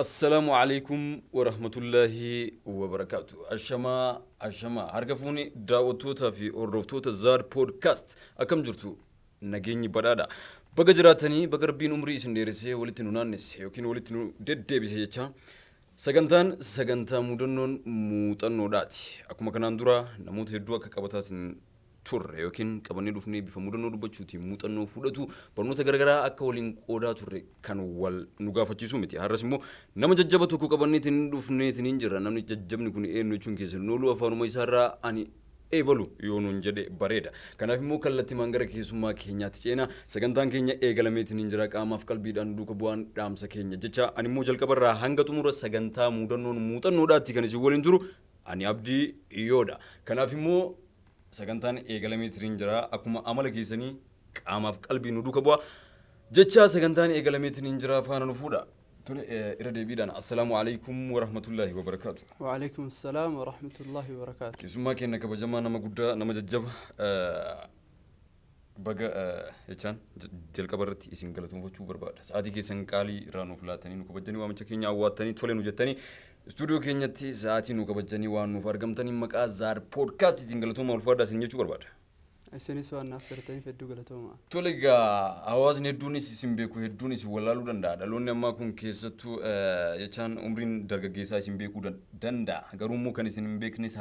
Assalaamu alaikum warahmatullaahi wabarakaatu. Ashamaa, ashamaa, harka fuuni daawwattootaa fi hordoftoota Zaad Podcast, akkam jirtu? Nageenyi badhaadha. Baga jiraatanii, baga Rabbiin umrii isin dheeressee walitti nu naannesse yookiin walitti nu deddeebise jecha, sagantaan sagantaa mudannoon muuxannoodhaati. Akkuma kanaan dura namoota hedduu akka qabataatiin turre yookiin qabannee dhufnee bifa mudannoo dubbachuutiin muuxannoo fudhatu, barnoota garaagaraa akka waliin qoodaa turre kan wal nu gaafachiisu miti. Har'as immoo nama jajjaba tokko qabanneetiin dhufneetiin hin jirra. Namni jajjabni kun eenyu jechuun keessan nooluu, afaanuma isaarraa ani eebalu yoo nuun jedhe bareeda. Kanaaf immoo kallattimaan gara keessummaa keenyaatti ceena. Sagantaan keenya eegalameetiin hin jira. Qaamaaf qalbiidhaan duuka bu'aan dhaamsa keenya jecha, ani immoo jalqabarraa hanga xumura sagantaa mudannoon muuxannoodhaatti kan isin waliin turu ani Abdii Yoodha. Kanaaf immoo sagantaan eegalameetiin hin jira. Akkuma amala keessanii qaamaaf qalbii nu duuka bu'a. Jecha sagantaan eegalameetiin hin jira, faana nu fuudha. Tole, irra deebiidhaan assalaamu alaikum warahmatullaahi wabarakaatu. وعليكم السلام ورحمة الله وبركاته. Keessummaa keenya kabajamaa, nama guddaa, nama jajjaba, baga jechaan jalqaba irratti isin galatoonfachuu barbaada. Sa'aatii keessan qaalii irraa nuuf laatanii, nu kabajanii, waamicha keenya awwaattanii tole nu jettanii istuudiyoo keenyatti sa'aatii nu kabajanii waan nuuf argamtanii maqaa Zaar Poodkaastiitiin galatoomaa, ulfaadhaa isin jechuu barbaada. Isinis waan naaf affeertaniif hedduu galatooma. Tole egaa, hawaasni hedduunis isin beeku, hedduun isin wallaaluu danda'a. Dhaloonni ammaa kun keessattuu jechaan umriin dargaggeessaa isin beekuu danda'a. Garuu immoo kan isin hin beeknes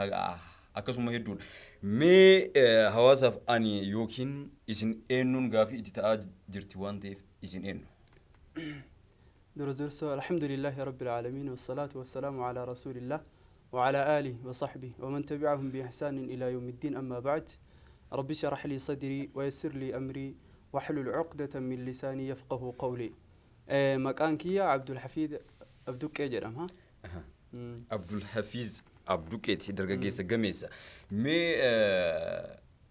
akkasuma hedduudha. Mee hawaasaaf ani yookiin isin eenyuun gaafii itti ta'aa jirti waan ta'eef, isin eenyu? Dura dursoo الحمد لله رب العالمين والصلاة والسلام على رسول الله وعلى آله وصحبه ومن تبعهم بإحسان إلى يوم الدين، أما بعد، رب اشرح لي صدري ويسر لي أمري واحلل عقدة من لساني يفقه قولي. Maqaan kiyya Abdul Hafiid Abduqqee jedhama. Abdul Hafiz Abduqqeeti, dargaggeessa gameessa. Mee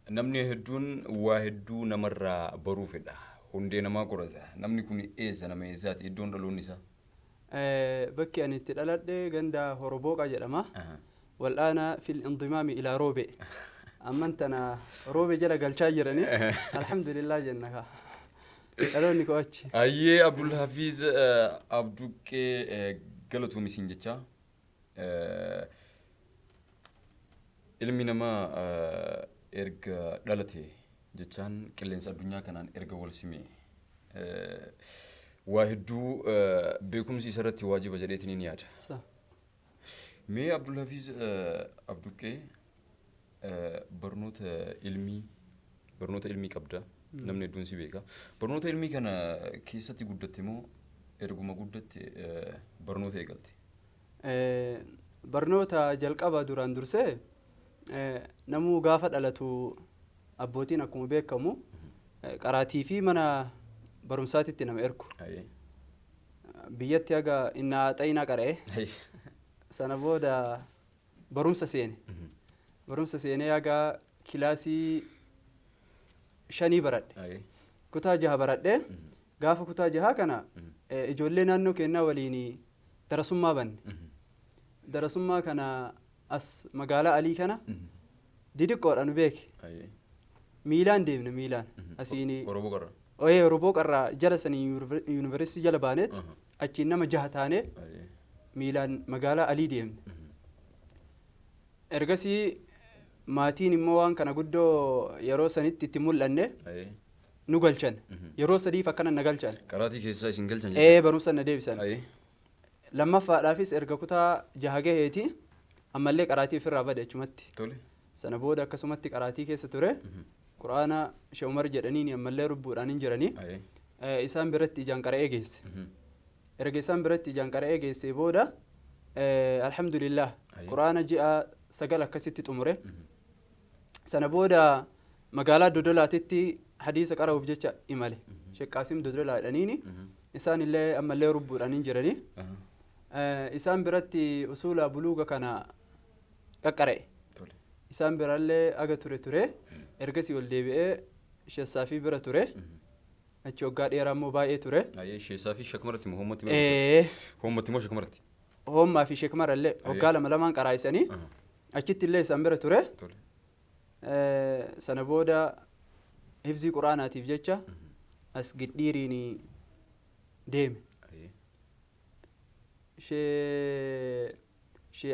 namni hedduun waa hedduu namarraa baruu fedha. Hundee namaa qorata. Namni kun eessa, nama eessaati? Iddoon dhaloonni isaa? Bakki ani itti dhaladhe ganda Horobooqa jedhama. والآن في الانضمام إلى روبي، amman tana Roobe jala galchaa jirani، alhamdulillah jenna kaa. Dhaloonni koo achi. Ayyee, Abdul Hafiz Abduqqee, galatoom isin jecha. Ilmi namaa erga dhalate jechaan qilleensa addunyaa kanaan erga wal simee waa hedduu beekumsi isarratti waajiba jedheetiin ni yaada. Mee Abdul Hafiz Abduqqee, barnoota ilmii qabda. Namni hedduun si beeka. Barnoota ilmii kana keessatti guddatte moo erguma guddatte barnoota eegalte? Barnoota jalqaba duraan dursee namuu gaafa dhalatu abbootiin akkuma beekamu qaraatii fi mana barumsaatitti nama ergu. Biyyatti haga innaa xayinaa qara'e, sana booda barumsa seene. Barumsa seenee haga kilaasii shanii baradhe. Kutaa jaha baradhe. Gaafa kutaa jahaa kana ijoollee naannoo keenyaa waliin darasummaa banne. Darasummaa kana as magaalaa Alii kana didiqqoodha nu beeke. Miilaan deemne, miilaan. Asiin Oromoo qarra. Oyee, Oromoo qarraa jala sanii yuunivarsiitii jala baaneet achiin nama jaha taanee miilaan magaalaa Alii deemne. Ergasii maatiin immoo waan kana guddoo yeroo sanitti itti mul'anne nu galchan. Yeroo sadiif akkana na galchan. Qaraatii keessaa isin galchan? Ee, barumsa na deebisan. Lammaffaadhaafis erga kutaa jaha gaheeti ammallee qaraatii ofirraa bade achumatti. Sana booda akkasumatti qaraatii keessa ture. Quraana Shee Umar jedhaniin ammallee rubbuudhaan hin jiranii. Isaan biratti ijaan qara'ee geesse. Erga isaan biratti ijaan qara'ee geessee booda alhamdulillah quraana ji'a 9 akkasitti xumure. Sana booda magaalaa Dodolaatitti hadiisa qara'uuf jecha imale. Sheek Qaasim Dodolaa jedhaniini. Isaan illee ammallee rubbuudhaan hin jiranii. Isaan biratti usuula buluuga kana qaqqara'e. Isaan birallee aga ture ture. Ergasii ol deebi'ee Sheessaafii bira ture. Achi waggaa dheeraa immoo baay'ee ture. Sheessaa fi Shakmaratti moo Hommatti? Ee. Hommatti moo Shakmaratti? Hommaa fi Shekmarallee waggaa lama lamaan qaraayisanii achitti illee isaan bira ture. Sana booda hifzii quraanaatiif jecha as Gidhiiriin deeme. Shee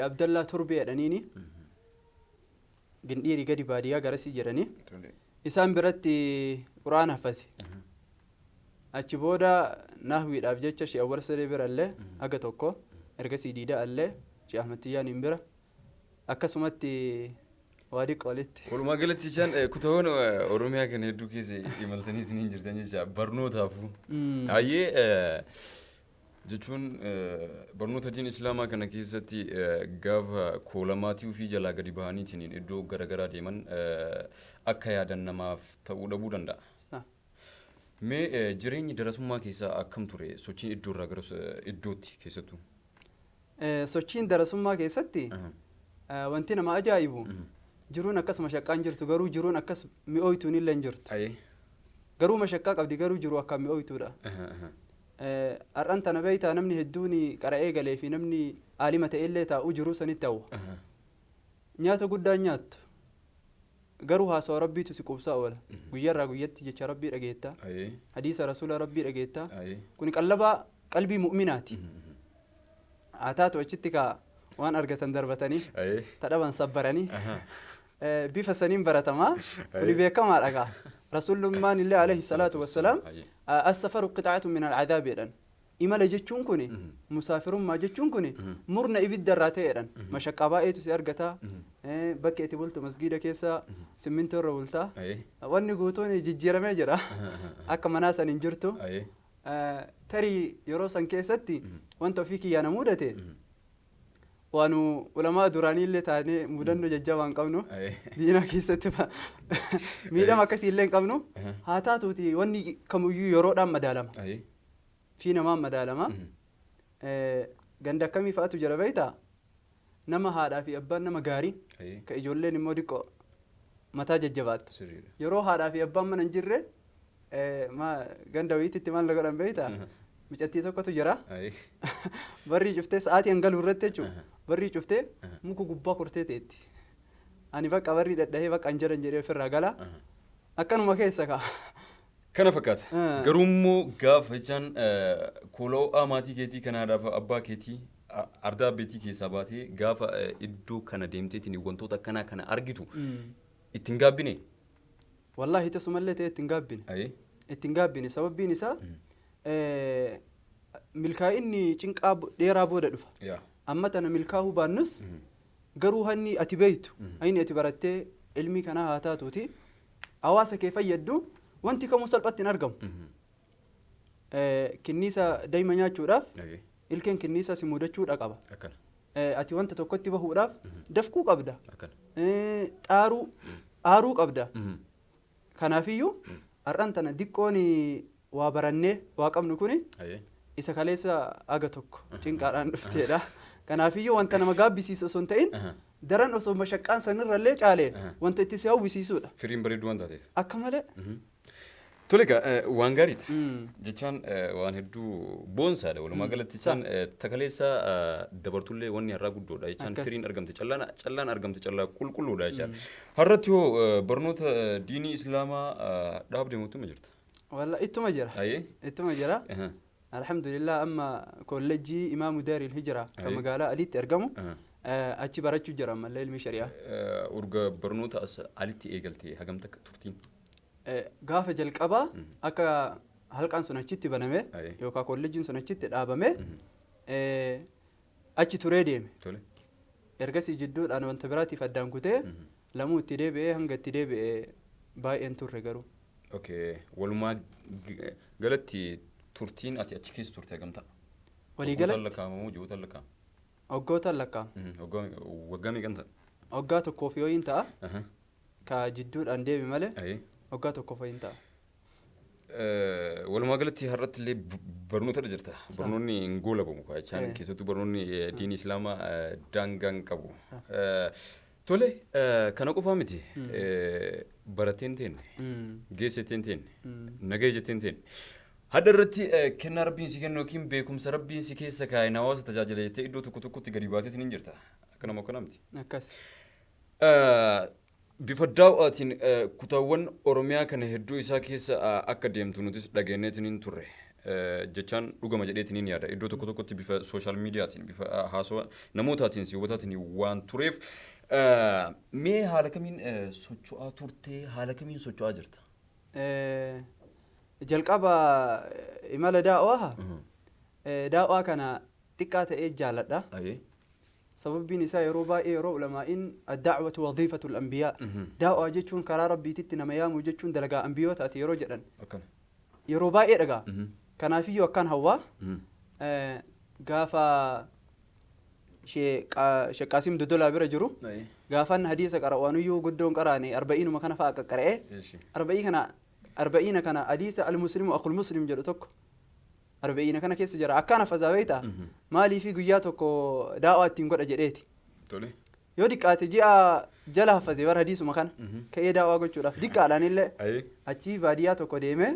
Abdallaa Torbee jedhaniini Gindhiirii gadi baadiyyaa garasii jedhanii isaan biratti Qur'aana haffase. Achi booda nahwiidhaaf jecha Shee Awwal Sadee bira illee haga tokko, ergasii Diidaa illee Shee Ahmad Tijjaaniin bira akkasumatti waa diqqo walitti. Walumaa galatti jechaan kutaawwan Oromiyaa kana hedduu keessa imaltanii isiniin jirtan jecha barnootaafuu. Hayyee, jechuun barnoota diin Islaamaa kana keessatti gaafa koolamaatii ofii jalaa gadi bahaniitiin iddoo garaagaraa deeman akka yaadan namaaf ta'uu dhabuu danda'a. Mee jireenyi darasummaa keessaa akkam ture, sochiin iddoo irraa gara iddootti keessattuu? Sochiin darasummaa keessatti wanti nama ajaa'ibu, jiruun akkas mashaqqaan jirtu, garuu jiruun akkas mi'ooytuun illee hin jirtu. Garuu mashaqqaa qabdi, garuu jiru akkaan mi'ooytuudha. Har'an tana beektaa, namni hedduun qara'ee galee fi namni aalima ta'ellee taa'uu jiruu sanitti hawwa. Nyaata guddaan nyaattu. Garuu haasawa Rabbiitu si quubsaa oola. Guyyaarraa guyyatti jecha Rabbii dhageetta. Hadiisa Rasuula Rabbii dhageetta. Kuni qallabaa qalbii mu'minaati. Haa taatu, achitti kaa waan argatan darbatanii tadhaban sabbaranii bifa saniin baratamaa, kuni beekamaadha kaa. Rasuulummaan illee alayhi salaatu wassalaam "السفر قطعة من العذاب" jedhan. Imala jechuun kuni, musaafirummaa jechuun kuni murna ibidda irraa ta'eedhan. Mashaqqaa baay'eetu si argata. Bakki itti bultu masgiida keessa simmintoo irra bulta. Wanni guutuun jijjiiramee jira. Akka manaa san hin jirtu. Tarii yeroo san keessatti wanta ofii kiyyaa na mudate, waanu ulamaa duraanii illee taanee mudannoo jajjabaa hin qabnu. Diinaa keessatti miidhama akkasii illee hin qabnu. Haa taatuuti, wanni kamiyyuu yeroodhaan madaalama. Fi namaan madaalama. Ganda akkamii fa'atu jira beektaa? Nama haadhaa fi abbaan nama gaarii ka ijoolleen immoo diqqoo mataa jajjabaattu. Yeroo haadhaa fi abbaan mana hin jirre ganda wayiititti maal godhan beektaa? Micattii tokkotu jira. Barrii cuftee sa'aatii hangaluu irratti jechuudha. Barrii cuftee muka gubbaa kortee teetti. Ani bakka barrii dhadhahee bakka hin jedhan jedhee ofirraa gala. Akkanuma keessa kaa. Kana fakkaata. Garuu immoo gaafa jechaan koola'aa maatii keetii kan haadhaaf abbaa keetii ardaa abbeetii keessaa baatee gaafa iddoo kana deemteetiin wantoota akkanaa kana argitu ittiin gaabbine. Wallaahi, tasumallee ta'e ittiin gaabbine. Ittiin gaabbine, sababbiin isaa milkaa'inni cinqaa dheeraa booda dhufa. Amma tana milkaa'uu baannus, garuu hanni ati beeytu, hanni ati barattee ilmii kanaa haa taatuuti hawaasa kee fayyaddu, wanti kamuu salphatti hin argamu. Kinniisa daa'ima nyaachuudhaaf ilkeen kinniisa si mudachuudha qaba. Ati wanta tokkotti bahuudhaaf dafquu qabda. Xaaruu aaruu qabda. Kanaafiyyuu har'aan tana diqqoon waa barannee waa qabnu kuni isa kaleessa aga tokko cinqaadhaan dhufteedha. Kanaafiyyuu wanta nama gaabbisiisu osoo hin ta'in, daran osoo mashaqqaan sanirrallee caalee wanta itti si hawwisiisudha. Firiin bareedduu waan taateef. Akka malee. Tole egaa, waan gaariidha. Jechaan waan hedduu boonsaadha. Walumaa galatti isaan takaleessa dabartullee wanni har'aa guddoodha. Jechaan firiin argamte callaan, callaan argamte callaa qulqulluudha jechaan. Har'atti hoo barnoota diinii Islaamaa dhaabde mootummaa jirta? Walla ittuma jira. Ittuma jira. Alhamdulillah, amma kolleejjii Imaamu Daaril Hijiraa kan magaalaa Aliitti argamu achi barachuu jira ammallee ilmi shari'aa. Urga barnoota as Alitti eegalte hagam takka turtiin? Gaafa jalqabaa akka halqaan sun achitti baname yookaan kolleejjiin sun achitti dhaabame achi turee deeme. Ergasii jidduudhaan wanta biraatiif addaan kutee lamuu itti deebi'ee, hanga itti deebi'ee baay'een turre garuu. Okay. Walumaa galatti turtiin ati achi keessa turte hagam ta'a? Walii galatti? Waggoota lakkaa'amu, ji'oota lakkaa'amu? Waggoota lakkaa'ama. Waggaa meeqan ta'a? Waggaa tokkoof yoo hin ta'a, ka jidduudhaan deeme malee waggaa tokkoof yoo hin ta'a. Walumaa galatti har'atti illee barnoota irra jirta. Barnoonni hin goolabamu jechaan, keessattuu barnoonni diinii Islaamaa daangaa hin qabu. Tole, kana qofaa miti. Baratteen teenne, geessetteen teenne, nagaya jetteen teenne. Hadha irratti kennaa Rabbiin si kennu yookiin beekumsa Rabbiin si keessa kaa'een hawaasa tajaajila jettee iddoo tokko tokkotti gadi baateetiin hin jirta. Akka nama akkanaa miti. Akkas. Bifa daawwaatiin kutaawwan Oromiyaa kana hedduu isaa keessa akka deemtu nutis dhageenyeetiin hin turre. Jechaan dhugama jedheetiin ni yaada. Iddoo tokko tokkotti bifa social mediaatiin, bifa haasawa namootaatiin si hubataatiin waan tureef, mee haala kamiin socho'aa turtee, haala kamiin socho'aa jirta? Jalqaba imala daa'waa, daa'waa kana xiqqaa ta'ee jaaladha. Sababbiin isaa yeroo baay'ee yeroo ulamaa'iin الدعوة وظيفة الأنبياء, daa'waa jechuun karaa rabbiititti nama yaamuu jechuun dalagaa ambiyootaati yeroo jedhan yeroo baay'ee dhagaa. Kanaafiyyuu akkaan hawwaa gaafa Sheekh Qaasim Dodolaa bira jiru, gaafan hadiisa qara'u guddoon qaraane, arba'iinuma kana fa'a qaqqara'ee, arba'ii kana, arba'iina kana, hadiisa المسلم أخو المسلم jedhu tokko arba'iina kana keessa jira. Akkaan hafazaa beektaa, maaliifi guyyaa tokko daa'waa ittiin godha jedheeti. Yoo diqqaate ji'a jala hafazee bara hadiisuma kana ka'ee daa'waa gochuudhaaf diqqaadhaan illee achii baadiyyaa tokko deemee,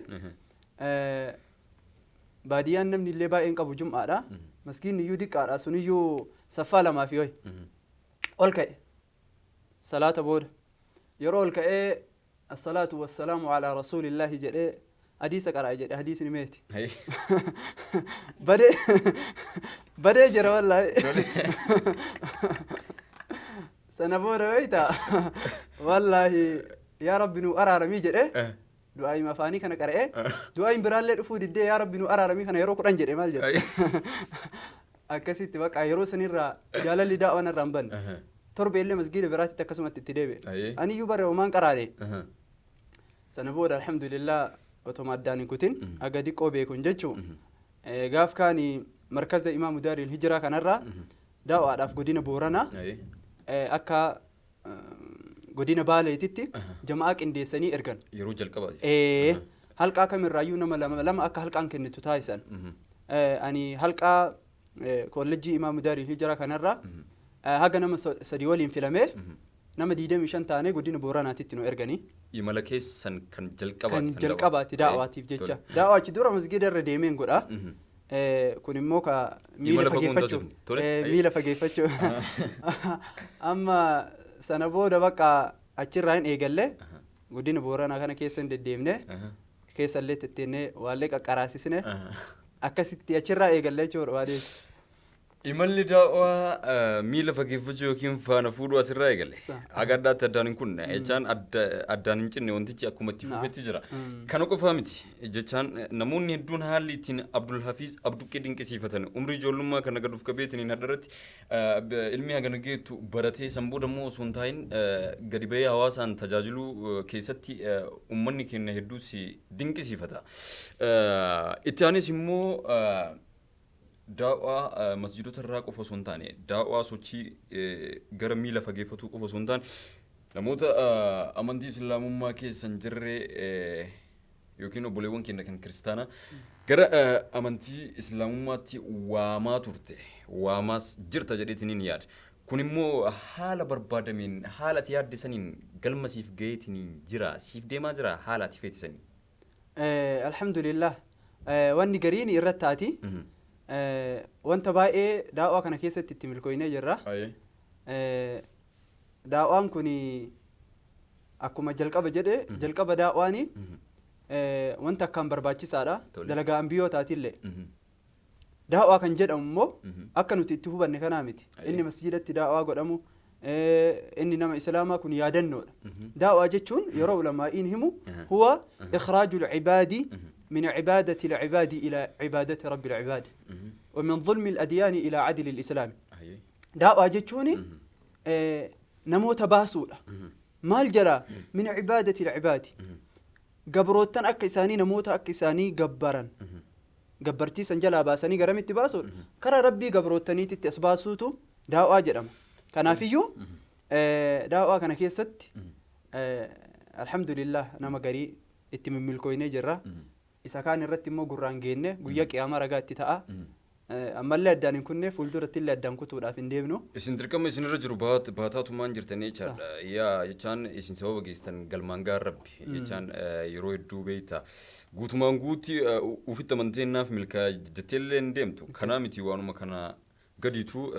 baadiyyaan namni illee baay'een qabu jum'aadha. Maskiinni iyyuu diqqaadha, suniyyuu saffaa lamaa fi wayi. Ol ka'e salaata booda, yeroo ol ka'ee الصلاة والسلام على رسول الله jedhee hadiisa qara'e jedhe, hadiisni meeti badee badee jira wallaahi. Sana booda beeyta, wallaahi yaa rabbi nu araaramii jedhee du'aayima afaanii kana qara'ee, du'aayin biraallee dhufuu diddee, yaa rabbi nu araaramii kana yeroo 10 jedhe. Maal jedhe, akkasitti bakka yeroo sanirraa jaalalli daa'waan irraa hin banne. Torba illee masgiida biraatitti akkasumatti itti deebi'e. Aniyyuu bare homaan qaraane. Sana booda alhamdulillah otoma addaan hin kutin aga diqqoo beekun jechuu, gaaf kaani markaza imaamu daaril hijiraa kanarraa daa'waadhaaf godina Booranaa akka godina Baaleetitti jama'aa qindeessanii ergan. Yeroo jalqabaati. Halqaa kamirraayyuu nama lama lama akka halqaan kennitu taasisan. Ani halqaa kollejjii imaamu daaril hijiraa kanarraa haga nama sadii waliin filamee, nama 25 taanee godina Booranaatitti nu erganii. Imala keessan kan jalqabaati. Kan jalqabaati daa'waatiif jecha. Daa'waa achi dura masgiida irra deemeen godha. Kun immoo ka miila fageeffachuu. Miila fageeffachuu. Amma sana booda bakka achirraa hin eegalle, godina Booranaa kana keessa hin deddeemne, keessa illee tetteennee waallee qaqqaraasisne, akkasitti achirraa eegalle jechuudha baadiyyaa. Imalli daa'waa miila fageeffachuu yookiin faana fuudhuu asirraa eegale. Haga addaatti addaan hin kunne jechaan, addaan hin cinne, wantichi akkuma itti fufetti jira. Kana qofaa miti jechaan, namoonni hedduun haalli ittiin Abdul Hafiz Abduqqee dinqisiifatan, umrii ijoollummaa kana gad of qabeetiin hadharratti ilmi hagana geettu baratee, san booda immoo osoo hin taa'in gadi bahee hawaasaan tajaajiluu keessatti uummanni keenya hedduu si dinqisiifata. Itti aanes immoo daa'waa masjidota irraa qofa osoo hin taane, daa'waa sochii gara miila fageeffatuu qofa osoo hin taane, namoota amantii islaamummaa keessa hin jirre yookiin obboleewwan keenya kan kiristaanaa gara amantii islaamummaatti waamaa turte, waamaas jirta jedheetiin ni yaada. Kun immoo haala barbaadameen, haala ati yaadde saniin galma siif gaheetiin jira, siif deemaa jira haala ati feete saniin? Alhamdulillah, wanni gariin irratti taati. Wanta baay'ee daa'waa kana keessatti itti milkooynee jirra. Daa'waan kun akkuma jalqaba jedhe, jalqaba daa'waani wanta akkaan barbaachisaadha. Dalagaa ambiyootaatiillee. Daa'waa kan jedhamu immoo akka nuti itti hubanne kanaa miti. Inni masjidatti daa'waa godhamu, inni nama islaamaa kun yaadannoodha. Daa'waa jechuun yeroo ulamaa'iin himu هو إخراج العباد من عبادة العباد إلى عبادة رب العباد ومن ظلم الأديان إلى عدل الإسلام. Daa'waa jechuun namoota baasuudha. Maal jalaa? من عبادة العباد. Gabroottan akka isaanii namoota akka isaanii gabbaran. Gabbartiisan jalaa baasanii garamitti baasuudha? Karaa rabbii gabroottaniititti as baasuutu daa'waa jedhama. Kanaafiyyuu daa'waa kana keessatti alhamdulillah nama garii itti mimmilkooynee jirra. Isa kaan irratti immoo gurraan geenne, guyyaa qiyaamaa ragaa itti ta'a. Ammallee addaan hin kunne, fuulduratti illee addaan kutuudhaaf hin deemnu. Isin dirqama isinirra jiru baataatumaan jirtanii jechaadha. Yaa jechaan isin sababa geessan galmaan gaar rabbi jechaan, yeroo hedduu beekta. Guutumaan guutti ufitti amanteennaaf milkaa jetteellee hin deemtu. Kanaa miti, waanuma kana gadiitu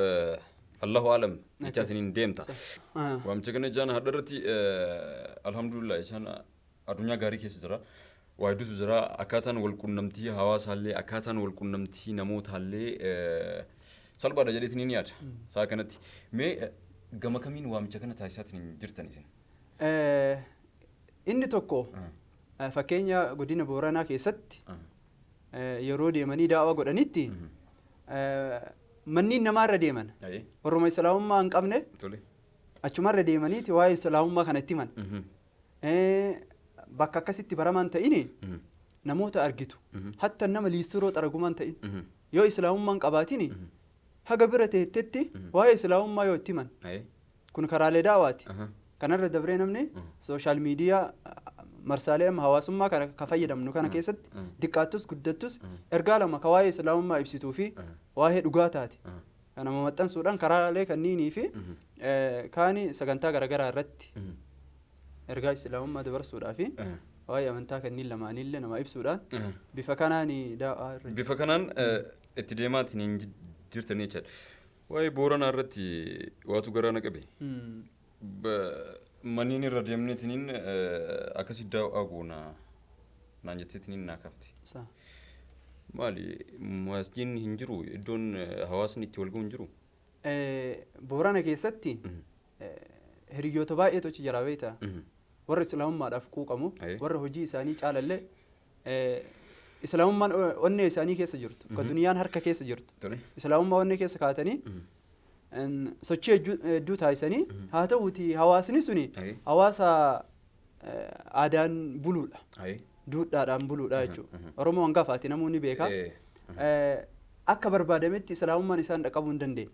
Allahu alam jechaatiin hin deemta. Waamicha kana jechaan hadharratti alhamdulillah jechaan addunyaa gaarii keessa jira. Waa hedduutu jira. Akkaataan wal qunnamtii hawaasaallee, akkaataan wal qunnamtii namootaallee salphaadha jedheetiin ni yaada. Sa'a kanatti. Mee gama kamiin waamicha kana taasisaatiin jirtan isin? Inni tokko fakkeenya godina Booranaa keessatti yeroo deemanii daawaa godhanitti manneen namaarra deeman. Warruma islaamummaa hin qabne achumarra deemaniiti waa'ee islaamummaa kana itti himan. Bakka akkasitti baramaan ta'ini namoota argitu. Hatta nama liistiroo xaragumaan ta'in. Yoo islaamummaa hin qabaatini haga bira teettetti waa'ee islaamummaa yoo itti himan. Kun karaalee daawaati. Kanarra dabree namni social media, marsaalee amma hawaasummaa kana ka fayyadamnu kana keessatti diqqaattus guddattus ergaa lama ka waa'ee islaamummaa ibsituu fi waa'ee dhugaa taate. Kana maxxansuudhaan karaalee kanniinii fi kaani sagantaa garaagaraa irratti ergaa islaamummaa dabarsuudhaa fi waa'ee amantaa kanneen lamaanillee nama ibsuudhaan bifa kanaan daawaa irra jira. Bifa kanaan itti deemaatiin jirtan jechaadha. Waa'ee Booranaa irratti waatu garaa na qabe. Manneen irra deemneetiniin akkasi daawwaa goona naan jetteetiniin naa kaafte. Maali, masjiidni hin jiru, iddoon hawaasni itti wal ga'u hin jiru? Boorana keessatti hiriyoota baay'eetu achi jira, beektaa? Warra islaamummaadhaaf quuqamu, warra hojii isaanii caalallee islaamummaan onnee isaanii keessa jirtu, ka duniyaan harka keessa jirtu. Islaamummaa onnee keessa kaatanii sochii hedduu taasisanii, haa ta'uuti hawaasni suni hawaasa aadaan buluudha. Duudhaadhaan buluudha jechuudha. Oromoo hangafaati, namoonni beeka. Akka barbaadametti islaamummaan isaan dhaqqabuu hin dandeenye.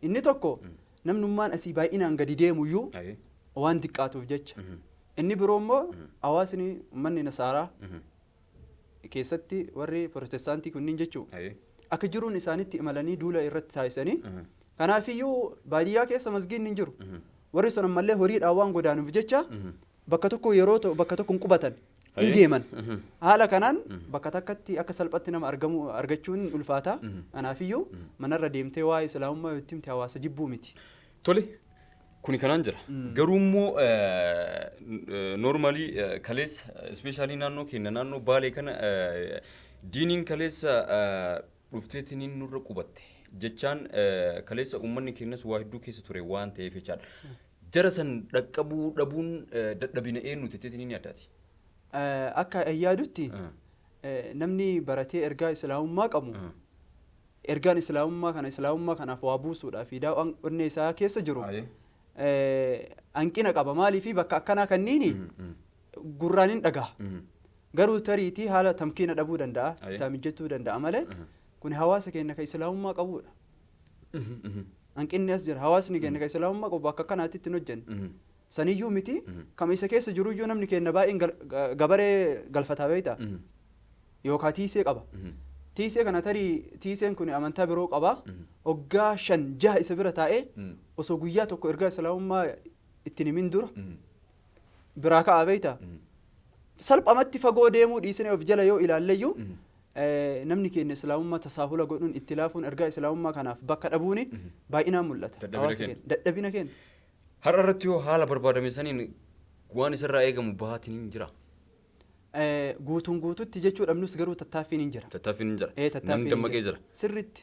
Inni tokko namnummaan asii baay'inaan gadi deemuyyuu waan diqqaatuuf jecha. Inni biroo immoo hawaasni uummanni nasaaraa keessatti warri protestaantii kunniin jechuudha. Akka jiruun isaanitti imalanii duula irratti taasisanii, kanaafiyyuu baadiyyaa keessa masgiidni hin jiru. Warri sun ammallee horiidhaan waan godaanuuf jecha bakka tokko yeroo ta'u bakka tokko hin qubatan, hin deeman. Haala kanaan bakka takkatti akka salphatti nama argamu argachuun ulfaata. Kanaafiyyuu manarra deemtee waa'ee islaamummaa yoo itti himte hawaasa jibbuu miti. Tole, kuni kanaan jira. Garuu immoo normally kaleessa, especially naannoo keenya, naannoo Baalee kana, diiniin kaleessa dhufteetiniin nurra qubatte jechaan kaleessa uummanni keenyas waa hedduu keessa ture waan ta'eef jechaadha. Jara san dhaqqabuu dhabuun dadhabina eenyuti jetteetiniin yaaddaati? Akka yaadutti namni baratee ergaa islaamummaa qabu, ergaan islaamummaa kana islaamummaa kanaaf waa buusuudhaa fi daawaan onnee isaa keessa jiru hanqina qaba. Maaliifi, bakka akkanaa kanniini gurraan hin dhagaha. Garuu tariitii haala tamkiina dhabuu danda'a, isaa mijachuu danda'a malee kun hawaasa keenya kan islaamummaa qabudha. Hanqinni as jira. Hawaasni keenya kan islaamummaa qabu bakka akkanaatti hin hojjenne. Saniyyuu miti, kam isa keessa jiruyyuu namni keenya baay'een gabaree galfataa, beektaa? Yookaan tiisee qaba. Tiisee kana tarii tiiseen kun amantaa biroo qaba. Waggaa 5 6 isa bira taa'ee osoo guyyaa tokko ergaa islaamummaa ittiin himin dura biraa ka'a, beektaa? Salphamatti fagoo deemuu dhiisnee of jala yoo ilaalleyyuu namni keenya islaamummaa tasaahula godhuun, itti laafuun, ergaa islaamummaa kanaaf bakka dhabuuni baay'inaan mul'ata. Dadhabina Hawaasa keenya. keenya. Dadhabina keenya. Har'a irratti yoo haala barbaadame saniin waan isarraa eegamu bahaatiin hin jira? Guutuun guututti jechuu dhabnus garuu tattaaffiin hin jira. Tattaaffiin hin jira. Tattaaffiin Namni hin dammaqee jira. Sirriitti.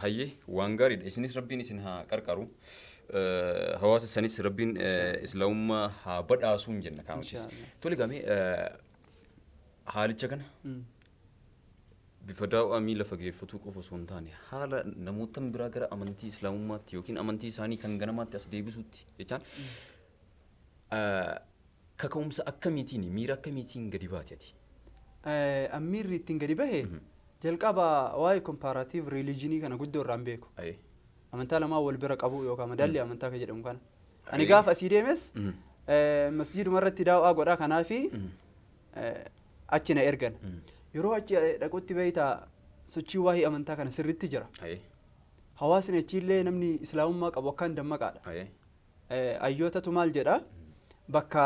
Hayyee, waan gaariidha. Isinis rabbiin isin haa qarqaru. Hawaasa sanis rabbiin islaamummaa haa badhaasuun jenna kaamatis. Inshaallah. Tole gaamee, haalicha kana bifa daawwaa miila fageeffatuu qofa osoo hin taane haala namoota biraa gara amantii islaamummaatti yookiin amantii isaanii kan ganamaatti as deebisuutti jechaan kaka'umsa akkamiitiin, miira akkamiitiin gadi baate ati? Miirri ittiin gadi bahe, jalqaba waa'ee comparative religionii kana guddoo irraan beeku. Amantaa lamaan wal bira qabu yookaan madaalli amantaa kan jedhamu kana. Ani gaafa asii deemes masjiiduma irratti daawwaa godhaa, kanaafi achi na ergan. Yeroo achi dhaqutti, beektaa, sochii waa'ee amantaa kana sirriitti jira. Hawaasni achiillee namni islaamummaa qabu akkaan dammaqaadha. Hayyootatu maal jedha? Bakka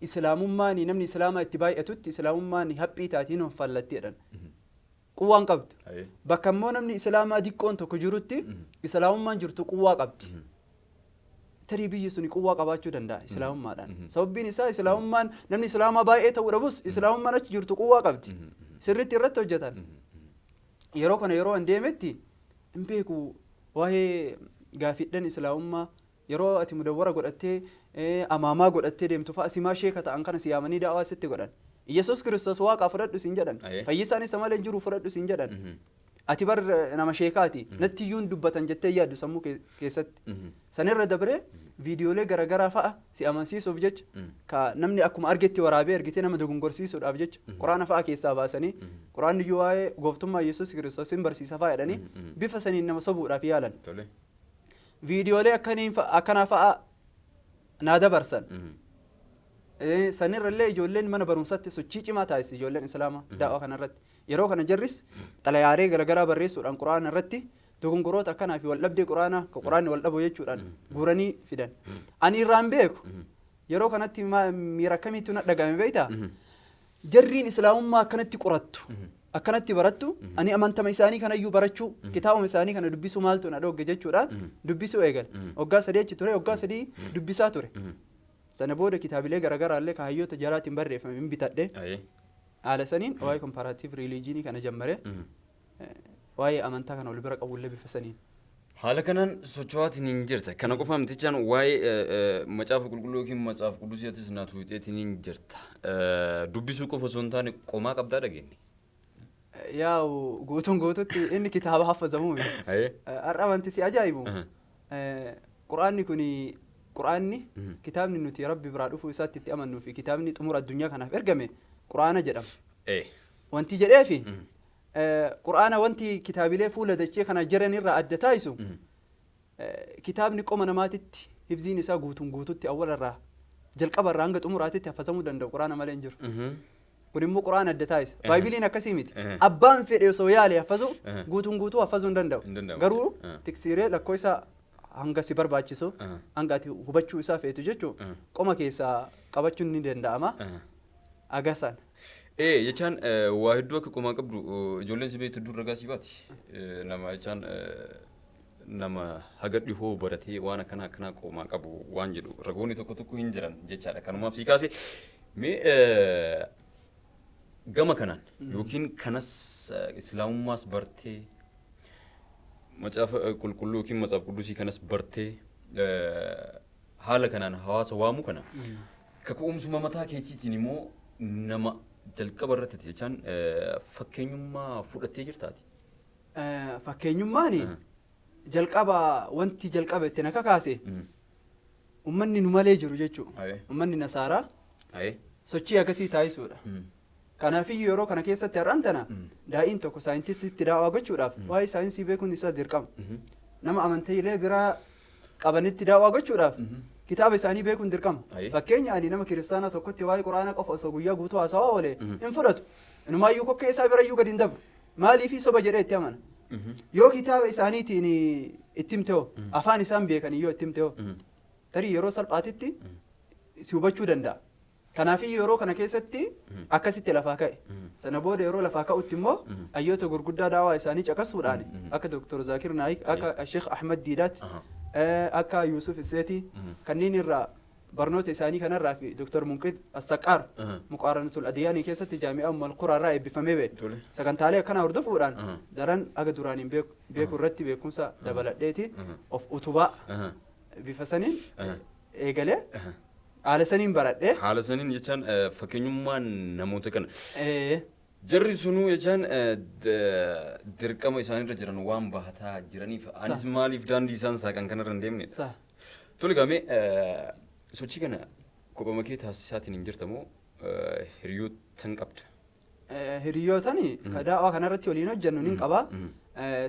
islaamummaan namni islaamaa itti baay'atutti islaamummaan haphii taatiin hin fallatti jedhan. Quwwaan qabdu. Bakka immoo namni islaamaa diqqoon tokko jirutti islaamummaan jirtu quwwaa qabdi. Tarii biyyi suni quwwaa qabaachuu danda'a islaamummaadhaan. Sababbiin isaa islaamummaan namni islaamaa baay'ee ta'uu dhabus islaamummaan achi jirtu quwwaa qabdi. Sirriitti irratti hojjetan. Yeroo kana yeroo an deemetti hin beeku waa'ee gaafidhan islaamummaa yeroo ati mudawwara godhattee amaamaa godhattee deemtu fa'a simaa sheeka ta'an kana si yaamanii da'awaa sitti godhan. Iyyasuus Kiristoos waaqaa fudhadhu siin jedhan. Fayyisaan isa malee hin jiru fudhadhu siin jedhan. Ati bar nama sheekaati natti iyyuu hin dubbatan jettee yaaddu sammuu keessatti. Sanirra dabree viidiyoolee garaagaraa fa'a si amansiisuuf jecha ka namni akkuma argetti waraabee ergitee nama dogongorsiisuudhaaf jecha quraana fa'a keessaa baasanii quraanni iyyuu waa'ee gooftummaa Yesuus Kiristoos hin barsiisa fa'a jedhanii bifa saniin nama sobuudhaaf yaalan. Viidiyoolee akkanaa fa'a naa dabarsan. Sanirrallee ijoolleen mana barumsatti sochii cimaa taasisi ijoolleen islaamaa daa'waa kanarratti. Yeroo kana jarris xalayaalee garaagaraa barreessuudhaan quraana irratti dogongoroota akkanaa fi waldhabdee quraanaa ka quraanni wal dhabu jechuudhaan guuranii fidan. Ani irraan beeku yeroo kanatti miira akkamiitu na dhagahame beektaa? Jarriin islaamummaa akkanatti qorattu akkanatti barattu ani amantama isaanii kanayyuu barachuu kitaabuma isaanii kana dubbisuu maaltu na dhoogge jechuudhaan dubbisuu eegale. Waggaa 3 achi ture, waggaa 3 dubbisaa ture. Sana booda kitaabilee garaagaraallee ka hayyoota jalaatiin barreeffame hin bitadhe. Haala saniin waa'ee comparative religionii kana jammare waa'ee amantaa kana wal bira qabullee bifa saniin. Haala kanaan socho'aatiin hin jirta. Kana qofa mitichaan waa'ee macaafa qulqulluu yookiin macaafa quddusiitis na tuuxeetiin hin jirta. Dubbisuu qofa osoo hin taane qomaa qabdaa dhageenye. Yaa'u guutuun guututti inni kitaaba haffazamuu miti. Har'a wanti si ajaa'ibu quraanni kuni quraanni kitaabni nuti rabbi biraa dhufuu isaatti itti amannuu fi kitaabni xumura addunyaa kanaaf ergame quraana jedhama. Wanti jedheefi quraana wanti kitaabilee fuula dachee kana jiran irraa adda taasisu kitaabni qoma namaatitti hifziin isaa guutuun guututti awwalarraa jalqabarraa hanga xumuraatitti haffazamuu danda'u quraana malee hin jiru. Kun immoo quraana adda taasisa. Baaybiliin akkasii miti. Abbaan fedhe osoo yaale haffazu guutuun guutuu haffazuu hin danda'u. Garuu tiksiiree lakkoofsa hanga si barbaachisu hanga ati hubachuu isaa feetu jechuu qoma keessaa qabachuun ni danda'ama. Agasaan. Jechaan waa hedduu akka qomaa qabdu ijoolleen si beektu dur ragaa si baati. Nama jechaan nama haga dhihoo baratee waan akkana akkanaa qomaa qabu waan jedhu ragoonni tokko tokko hin jiran jechaadha. Kanumaaf si kaase mee gama kanaan yookiin kanas islaamummaas bartee macaafa qulqulluu yookiin macaafa quddusii kanas bartee haala kanaan hawaasa waamuu kana kaka'umsuma mataa keetiitiin immoo nama jalqaba irratti jechaan fakkeenyummaa fudhattee jirtaati. Fakkeenyummaan jalqaba wanti jalqaba itti na kakaase ummanni nu malee jiru jechuudha. Ummanni nasaaraa sochii akkasii taasisuudha. Kanaafiyyuu yeroo kana keessatti har'aan tana daa'iin tokko saayintistiitti daawaa gochuudhaaf waa'ee saayinsii beekuun isaa dirqama. Nama amantiilee biraa qabanitti daawaa gochuudhaaf kitaaba isaanii beekuun dirqama. Fakkeenya ani nama kiristaanaa tokkotti waa'ee quraana qofa osoo guyyaa guutuu haasawaa oolee hin fudhatu. Inumaayyuu kokkee isaa birayyuu gadi hin dabru. Maaliifii soba jedhee itti amana. Yoo kitaaba isaaniitiin itti himte hoo afaan isaan beekan yoo itti himte hoo tarii yeroo salphaatitti si hubachuu danda'a. Kanaafiyyuu yeroo kana keessatti akkasitti lafaa ka'e. Sana booda yeroo lafaa ka'utti immoo hayyoota gurguddaa daawaa isaanii caqasuudhaan akka Dr. Zaakir Naayik, akka Sheekh Ahmad Diidaat, akka Yuusuf Isseetii kanneen irraa barnoota isaanii kanarraa fi Dr. Munqid Assaqaar Muqaaranatul Adiyaanii keessatti jaami'aa Ummal Quraa irraa eebbifamee ba'e. Sagantaalee akkanaa hordofuudhaan daran aga duraaniin beeku irratti beekumsa dabaladheeti of utubaa bifa saniin eegalee haala saniin baradhee. Haala saniin jechaan fakkeenyummaan namoota kana. Jarri sunuu jechaan dirqama isaanirra jiran waan bahataa jiraniif anis maaliif daandii isaan saaqan kanarra hin deemne. Tole gaamee sochii kana kophama kee taasisaatiin hin jirta moo hiriyootan qabda? Hiriyootani ka daa'waa kanarratti waliin hojjennu nin qaba.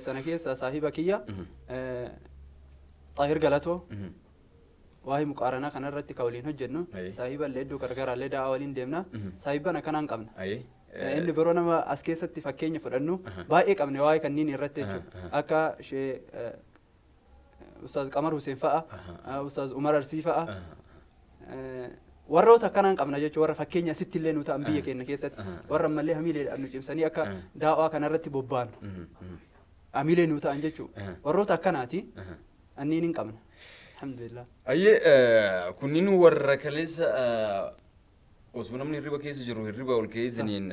Sana keessa saahiba kiyya Xaahir Galatoo waa'ee muqaaranaa kanarratti ka waliin hojjennu saahiba illee iddoo gargaraallee daa'waa waliin deemna. Saahiban akkanaan qabna. Inni biroo nama as keessatti fakkeenya fudhannu baay'ee qabne waa'ee kanniin irratti jechuudha. Akka shee Ustaaz Qamar Hussein fa'a, Ustaaz Umar Arsii fa'a. Warroota akkanaan qabna jechuudha warra fakkeenya asitti illee nu ta'an biyya keenya keessatti warra ammallee hamiileedhaan nu cimsanii akka daa'waa kanarratti bobba'an hamiilee nu ta'an jechuudha. Warroota akkanaati anniin hin qabna. Alhamdulillah. Ayyee, kunniin warra kaleessa osoo namni hirriba keessa jiru hirriba ol ka'eessaniin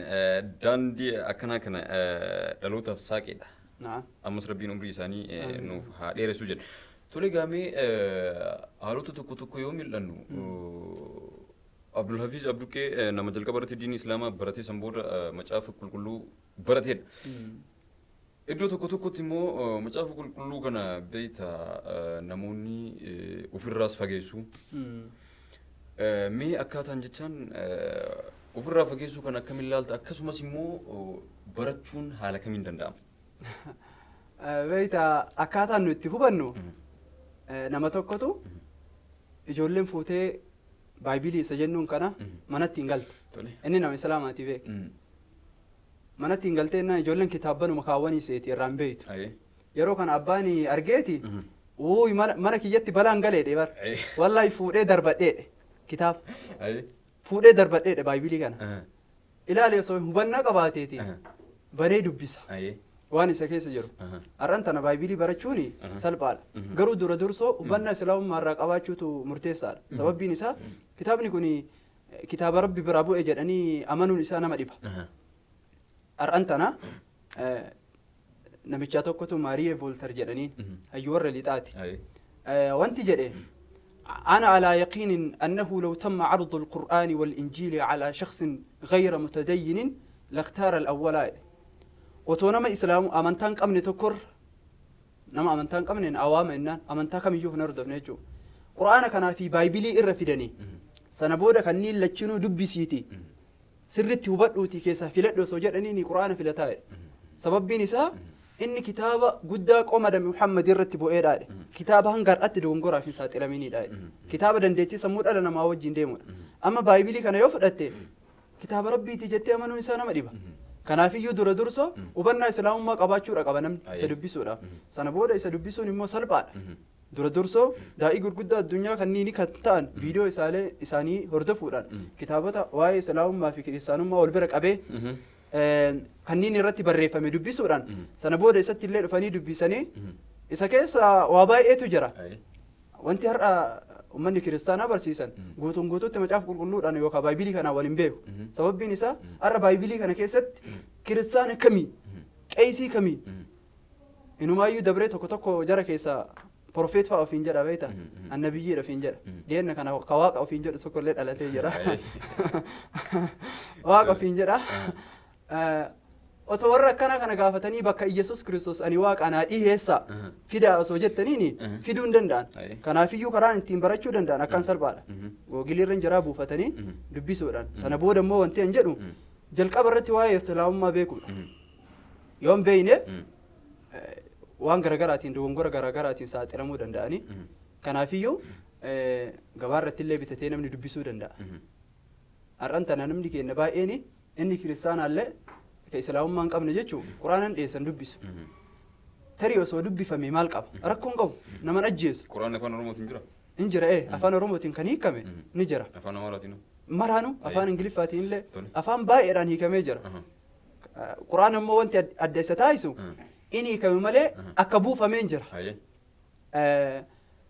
daandii akkanaa kana dhalootaaf saaqedha. Na'am. Ammas Rabbiin umrii isaanii nuuf haa dheeressu jedha. Tole, gaamee haalota tokko tokko yoo mil'annu, Abdulhafiz Abduqqee nama jalqaba irratti diinii Islaamaa baratee san booda Macaafa Qulqulluu barateedha. Iddoo tokko tokkotti immoo Macaafa Qulqulluu kana beekta namoonni ofirraas fageessu. Mee akkaataan jechaan ofirraa fageessuu kana akkamiin ilaalta? Akkasumas immoo barachuun haala kamiin danda'ama? Beekta, akkaataan nu itti hubannu, nama tokkotu ijoolleen fuutee Baaybilii isa jennuun kana manatti hin galte. Inni nama Islaamaati beek. Manatti hin galtee innaan ijoolleen kitaabbanuma kaawwanii seeti, irraa hin beeytu. Yeroo kana abbaan argeeti, "Uuy, mana kiyyatti balaan galeedhe bar. Wallaahi fuudhee darbadheedhe kitaaba. Fuudhee darbadheedhe Baaybilii kana." Ilaali, osoo hubannaa qabaateeti banee dubbisa. Waan isa keessa jiru. Har'an tana Baaybilii barachuun salphaadha. Garuu dura dursoo hubannaa Islaamummaa irraa qabaachuutu murteessaadha. Sababbiin isaa kitaabni kun kitaaba Rabbi biraa bu'e jedhanii amanuun isaa nama dhiba. Har'an tana namichaa tokkotu Maariyee Vooltar jedhaniin hayyuu warra lixaati. Wanti jedhe, "أنا على يقين أنه لو تم عرض القرآن والإنجيل على شخص غير متدين لاختار الأول." Otoo nama Islaamu amantaan qabne tokkorra, nama amantaan qabneen awaama innaan amantaa kamiyyuu hin hordofne jechuudha. Qura'aana kanaa fi Baaybilii irra fidanii sana booda kanneen lachinuu dubbisiiti sirritti hubadhuutii keessaa filadhu osoo jedhanii, Qura'aana filataa jedhe. Sababbiin isaa inni kitaaba guddaa qoma Nabi Muhammad irratti bu'eedha jedhe. Kitaaba hanga har'aatti dogongoraaf hin saaxilaminidha jedhe. Kitaaba dandeettii sammuu dhala namaa wajjin deemudha. Amma Baaybilii kana yoo fudhatte kitaaba Rabbiiti jettee amanuun isaa nama dhiba. Kanaafiyyuu dura dursoo hubannaa Islaamummaa qabaachuudha qaba namni isa dubbisuudha. Sana booda isa dubbisuun immoo salphaadha. Dura dursoo daa'ii gurguddaa addunyaa kanneen kan ta'an viidiyoo isaanii hordofuudhaan kitaabota waa'ee Islaamummaa fi Kiristaanummaa wal bira qabee kanneen irratti barreeffame dubbisuudhaan sana booda isatti illee dhufanii dubbisanii isa keessa waa baay'eetu jira. Wanti har'a uummanni kiristaanaa barsiisan guutuun guutuutti Macaafa Qulqulluudhaan yookaan Baaybilii kanaan wal hin beeku. Sababbiin isaa har'a Baaybilii kana keessatti kiristaana kamii, qeesii kamii, inumaayyuu dabree tokko tokko jara keessa prophet fa'a ofiin jedha, beekta, annabiyyiidha ofiin jedha. Dhiyeenya kana ka Waaqa ofiin jedhu tokko illee dhalatee jira. Waaqa ofiin jedha. Otoo warra akkanaa kana gaafatanii bakka Iyyasuus Kiristoos ani Waaqa naa dhiheessa fidaa osoo jettaniini fiduu hin danda'an. Kanaafiyyuu karaan ittiin barachuu danda'an akkaan salphaadha. Googilii irra jiraa buufatanii dubbisuudhaan. Sana booda immoo wanti an jedhu jalqaba irratti waa'ee Islaamummaa beekuudha. Yoo hin beekne waan garaagaraatiin, dogongora garaagaraatiin saaxilamuu danda'anii. Kanaafiyyuu gabaa irratti illee bitatee namni dubbisuu danda'a. Har'an tana namni keenya baay'een inni kiristaanaallee ka Islaamummaa hin qabne jechuun Quraanan dhiyeessan dubbisu. Tarii osoo dubbifame maal qaba? Rakkoon qabu naman ajjeesu. Quraanni Afaan Oromootiin jira? In jira, ee, Afaan Oromootiin kan hiikame ni jira. Afaan Amaaraatiin hoo? Maraanuu, afaan Ingiliffaatiin illee afaan baay'eedhaan hiikamee jira. Quraan immoo wanti adda isa taasisu inni hiikame malee akka buufameen jira.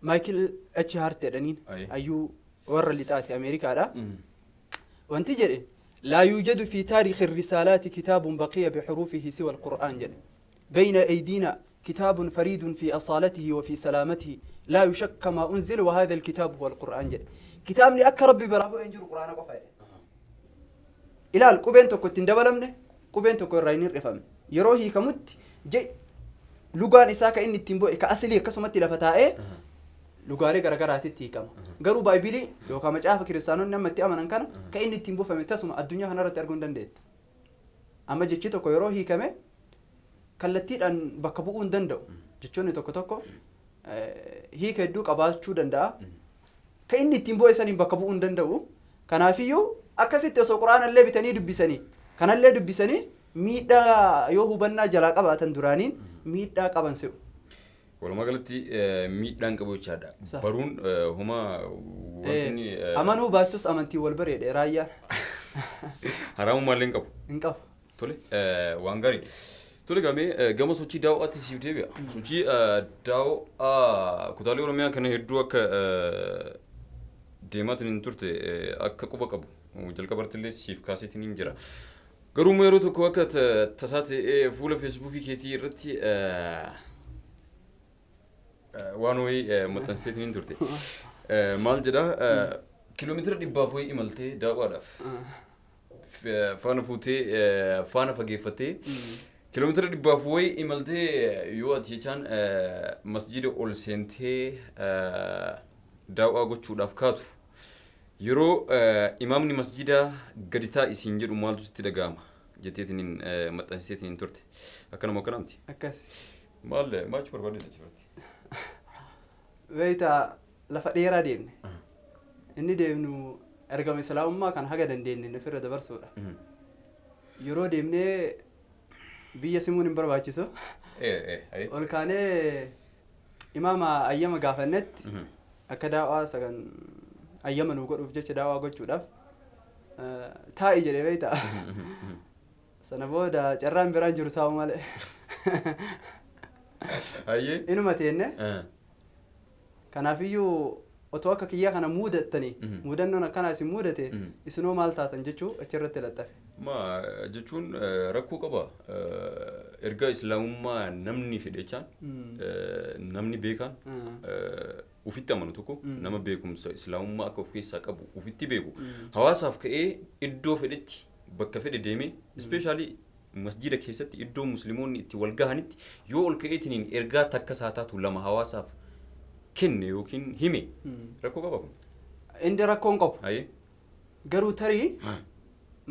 Maayikil H. Hart jedhaniin hayyuu warra lixaati, Ameerikaadha. Wanti jedhe, "لا يوجد في تاريخ الرسالات كتاب بقي بحروفه سوى القرآن" jedhe. "بين أيدينا كتاب فريد في أصالته وفي سلامته، لا يشك ما أنزل، وهذا الكتاب هو القرآن" jedhe. Kitaabni akka Rabbi biraa bu'e hin jiru, Quraana qofa jedhe. Ilaal, qubeen tokko ittiin dabalamne, qubeen tokko irraa hin hir'ifamne. Yeroo hiikamutti lugaan isaa ka inni ittiin bu'e ka asilii akkasumatti lafa taa'ee lugaalee garagaraatitti hiikama. Garuu Baaybilii yookaan Macaafa Kiristaanonni amma itti amanan kana ka inni ittiin buufame tasuma addunyaa kanarratti arguu hin dandeetta. Amma jechi tokko yeroo hiikame kallattiidhaan bakka bu'uu hin danda'u. Jechoonni tokko tokko hiika hedduu qabaachuu danda'a. Ka inni ittiin bu'e saniin bakka bu'uu hin danda'u. Kanaafiyyuu akkasitti osoo Quraanallee bitanii dubbisanii kanallee dubbisanii miidhaa yoo hubannaa jalaa qabaatan duraaniin miidhaa qaban se'u. Walumaa galatti miidhaan qabu jechaadha. Baruun homaa wanti inni Amanuu baattus amantii wal bareedhe raayyaan. Haraamummaa illee hin qabu. Hin qabu. Tole, waan gaariidha. Tole gamee gama sochii daawwaatti siif deebi'a. Sochii daawwaa kutaalee Oromiyaa kana hedduu akka deemaatiin hin turte akka quba qabu jalqabarratti illee siif kaaseetiin hin jira. Garuu immoo yeroo tokko akka tasaa ta'ee fuula Feesbuukii keetii irratti waan wayii maxxanseetiin hin turte. Maal jedhaa, kiiloomeetira 100 wayii imaltee daawwaadhaaf faana fuutee, faana fageeffattee kiiloomeetira 100 wayii imaltee, yoo ati jechaan masjiida ol seentee daawwaa gochuudhaaf kaatu, yeroo imaamni masjiidaa gadi taa isiin jedhu maaltu sitti dhaga'ama jetteetiin maxxansiteetiin hin turte. Akkanuma akkana miti? Akkas. Maal maachuu barbaadde achi biratti? Beeyta, lafa dheeraa deemne. Inni deemnu ergama Islaamummaa kan haga dandeenye ofirra dabarsuudha. Yeroo deemnee biyya simuun hin barbaachisu. Ol kaanee imaama ayyama gaafannetti akka daawwaa sagan ayyama nu godhuuf jecha daawwaa gochuudhaaf taa'i jedhee, beeyta. Sana booda carraan biraan jiru taa'u malee. Inuma teenne. Kanaafiyyuu otoo akka kiyyaa kana muudattanii, muudannoon akkanaa isin muudate, isinoo maal taatan jechuu achirratti laxxafe. Ma jechuun rakkoo qaba. Ergaa Islaamummaa namni fedhe jechaan, namni beekaan ufitti amanu tokko, nama beekumsa Islaamummaa akka of keessaa qabu ufitti beeku, hawaasaaf ka'ee iddoo fedhetti, bakka fedhe deemee, especially masjida keessatti, iddoo musliimoonni itti wal gahanitti yoo ol ka'eetiniin ergaa takka isaa taatu lama hawaasaaf kenne yookiin hime, rakkoo qaba kun? Inni rakkoo hin qabu. Garuu tarii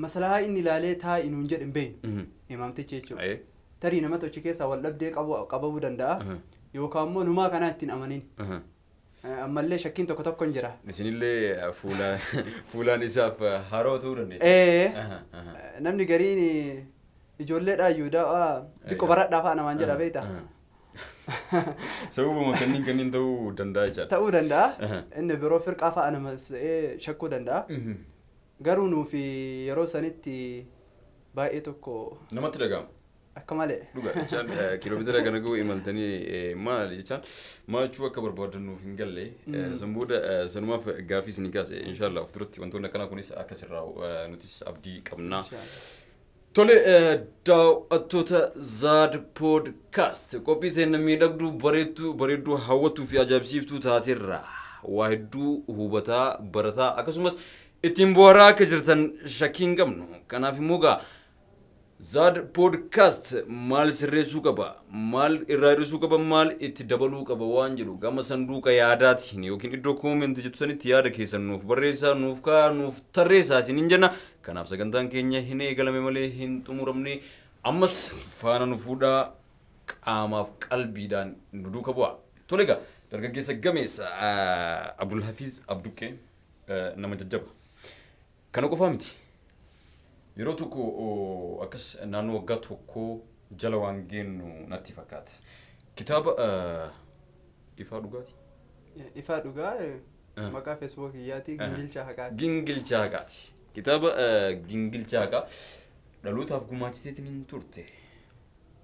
maslahaa inni ilaalee taa'i nuun jedhe hin beeknu. Imaamtichi jechuudha. Tarii nama tochi keessaa wal dhabdee qabamuu danda'a. Yookaan immoo numaa kanaa ittiin amanin. Ammallee shakkiin tokko tokko hin jira. Isinillee fuulaan isaaf haroo ta'uu dandeenya. Ee, namni gariin ijoolleedhaa iyyuu daawaa xiqqoo baradhaa fa'a namaan jedha, beektaa? Sababuma kanneen ta'uu danda'a jechaadha. Ta'uu danda'a. Inni biroo firqaa fa'a nama se'ee shakkuu danda'a. Garuu nuufi yeroo sanitti baay'ee tokko namatti dhaga'ama. Akka malee. Dhuga jechaan, kiiloomeetira kana ga'u imaltanii maal jechaan maachuu akka barbaadan nuuf hin galle. San booda sanumaaf gaafii isinii kaase. Inshaallah of duratti wantoonni akkanaa kunis akka sirraa nutis abdii qabna. Tole, daawwattoota Zaad Podcast, qophii teenya miidhagduu, bareedduu bareedduu, hawwattuu fi ajaa'ibsiiftuu taaterra waa hedduu hubataa, barataa, akkasumas ittiin bohaaraa akka jirtan shakkii hin qabnu. Kanaaf immoo gaa Zaad Podcast maal sirreessuu qaba, maal irraa hir'isuu qaba, maal itti dabaluu qaba waan jedhu gama sanduuqa yaadaatiin yookiin iddoo comment jettu sanitti yaada keessan nuuf barreessaa, nuuf kaa'aa, nuuf tarreessaa isiniin jenna. Kanaaf sagantaan keenya hin eegalame malee hin xumuramne. Ammas faana nu fuudhaa, qaamaaf qalbiidhaan nu duuka bu'a. Tole egaa, dargaggeessa gameessa Abdulhafiz Abduqqee nama jajjaba. Kana qofaa miti. Yeroo tokko akkas naannoo waggaa tokkoo jala waan geennu natti fakkaata. Kitaaba Ifaa Dhugaati. Ifaa Dhugaa maqaa Feesbuuk kiyyaati, Gingilchaa Haqaati. Gingilchaa Haqaati. Kitaaba Gingilchaa Haqaa dhalootaaf gumaachiteetiin hin turte.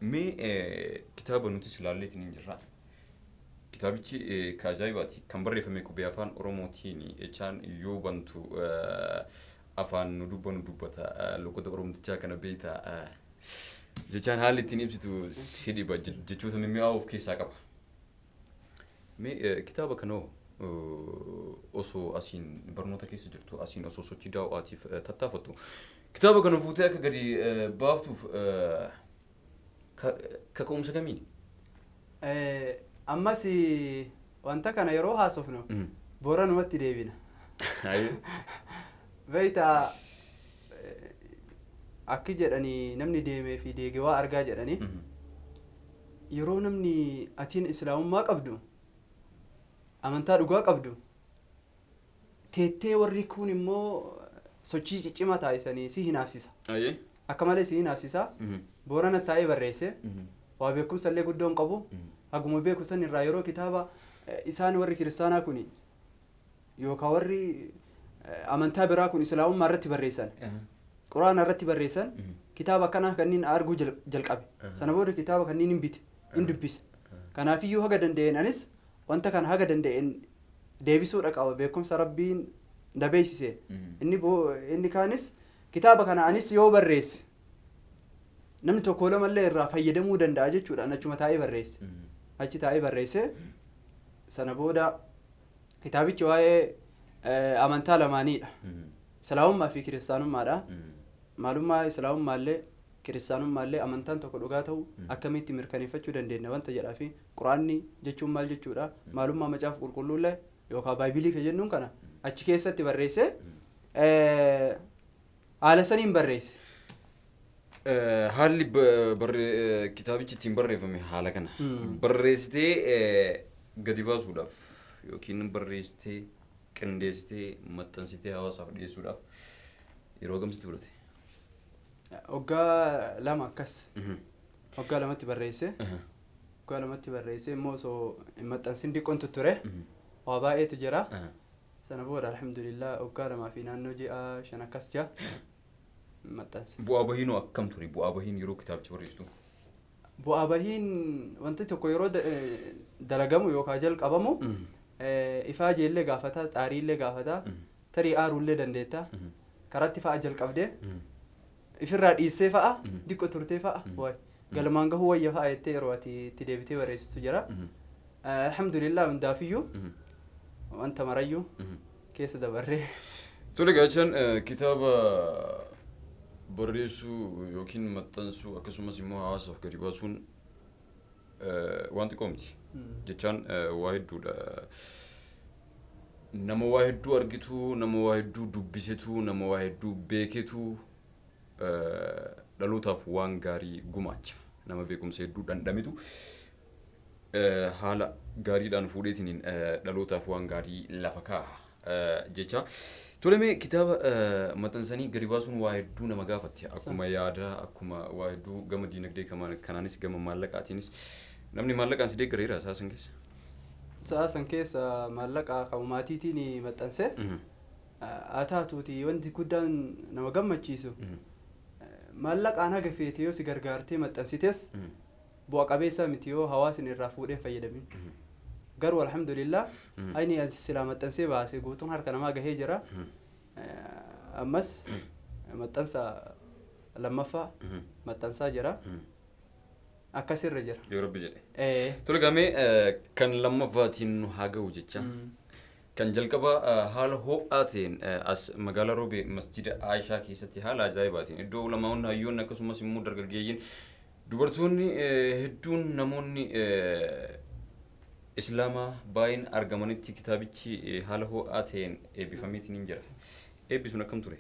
Mee kitaaba nutis ilaalleetiin hin jirra. Kitaabichi ka ajaa'ibaati. Kan barreeffame qubee Afaan Oromootiin jechaan, yoo bantu afaan nu dubbanu dubbata. Loqoda Oromtichaa kana beektaa jechaan haalli ittiin ibsitu si dhiba, jechoota mimmi'aawoo of keessaa qaba. Mee kitaaba kana hoo osoo asiin barnoota keessa jirtu, asiin osoo sochii daawwaatiif tattaafattu, kitaaba kana fuutee akka gadi baaftuuf kaka'umsa kamiini? Ammas wanta kana yeroo haasofnu Booranumatti deebina. Beektaa, akki jedhanii namni deemee fi deege waa argaa jedhanii, yeroo namni atiin Islaamummaa qabdu, amantaa dhugaa qabdu teettee, warri kun immoo sochii ciccimaa taasisanii si hinaafsisa. Akka malee si hinaafsisa. Boorana taa'ee barreesse. Waa beekumsa illee guddoo hin qabu. Haguma beeku san irraa yeroo kitaaba isaan warri kiristaanaa kun yookaan warri amantaa biraa kun Islaamummaa irratti barreessan, Quraana irratti barreessan. Kitaaba akkanaa kanneen arguu jalqabe. Sana booda kitaaba kanneen hin bite, hin dubbise. Kanaafiyyuu haga danda'een anis wanta kana haga danda'een deebisuudha qaba beekumsa Rabbiin na beeksise. Inni kaanis kitaaba kana anis yoo barreesse namni tokko lamallee irraa fayyadamuu danda'a jechuudha. Achuma taa'ee barreesse. Achi taa'ee barreesse. Sana booda kitaabichi waa'ee amantaa lamaaniidha. Islaamummaa fi kiristaanummaadha. Maalummaa islaamummaallee kiristaanummaallee amantaan tokko dhugaa ta'u akkamitti mirkaneeffachuu dandeenya wanta jedhaa fi quraanni jechuun maal jechuudha, maalummaa macaafa qulqulluullee yookaan baaybilii kan jennuun kana achi keessatti barreesse, haala saniin barreesse. Haalli kitaabichi ittiin barreeffame haala kana. Barreessitee gadi baasuudhaaf yookiin barreessitee qindeessitee maxxansitee hawaasaaf dhiyeessuudhaaf yeroo gamsitti fudhate? Waggaa 2 akkas. Waggaa 2tti barreesse. Waggaa 2tti barreesse immoo osoo hin maxxansin diqqoon ture. Waa baay'eetu jira. Sana booda alhamdulillah waggaa 2 fi naannoo ji'a 5 akkas jira maxxanse. Bu'aa bahiinoo akkam ture? Bu'aa bahiin yeroo kitaabicha barreessitu? Bu'aa bahiin wanti tokko yeroo dalagamu yookaan jalqabamu ifaajeellee gaafata, xaariillee gaafata, tarii aaruullee dandeetta. Karatti fa'a jalqabdee ifirraa dhiissee fa'a diqqo turtee fa'a waay galmaan gahuu wayya fa'a jettee yeroo ati itti deebitee barreessitu jira. Alhamdulillah hundaafiyyuu wanta marayyuu keessa dabarree. Tole, gaachan kitaaba barreessuu yookiin maxxansuu akkasumas immoo hawaasaaf gadi baasuun waan xiqqoo miti. Jechaan waa hedduudha. Nama waa hedduu argitu, nama waa hedduu dubbisetu, nama waa hedduu beeketu dhalootaaf waan gaarii gumaacha. Nama beekumsa hedduu dhandhametu haala gaariidhaan fuudheetiin dhalootaaf waan gaarii lafa kaa'a jecha. Tole, mee kitaaba maxxansanii gadi baasuun waa hedduu nama gaafatti. Akkuma yaada, akkuma waa hedduu gama diinagdee kanaanis gama maallaqaatiinis namni maallaqaan si deeggareera sa'a san keessa? Sa'a san keessa maallaqa kan maatiitiin maxxanse. Haa taatuuti wanti guddaan nama gammachiisu maallaqaan haga feete yoo si gargaartee maxxansites bu'a qabeessa miti yoo hawaasni irraa fuudhee hin fayyadamin. Garuu alhamdulillah ani silaa maxxansee baase guutuun harka namaa gahee jira. Ammas maxxansa lammaffaa maxxansaa jira. Akkasirra jira. Yoo Rabbi jedhe. Tole, gamee kan lammaffaatiin nu haa ga'u jecha. Kan jalqaba haala ho'aa ta'een as magaalaa Roobee masjida Aayishaa keessatti haala ajaa'ibaatiin iddoo ulamaa'onni, hayyoonni akkasumas immoo dargaggeeyyiin, dubartoonni hedduun, namoonni islaamaa baay'een argamanitti kitaabichi haala ho'aa ta'een eebbifameetiin hin jira. Eebbi sun akkam ture?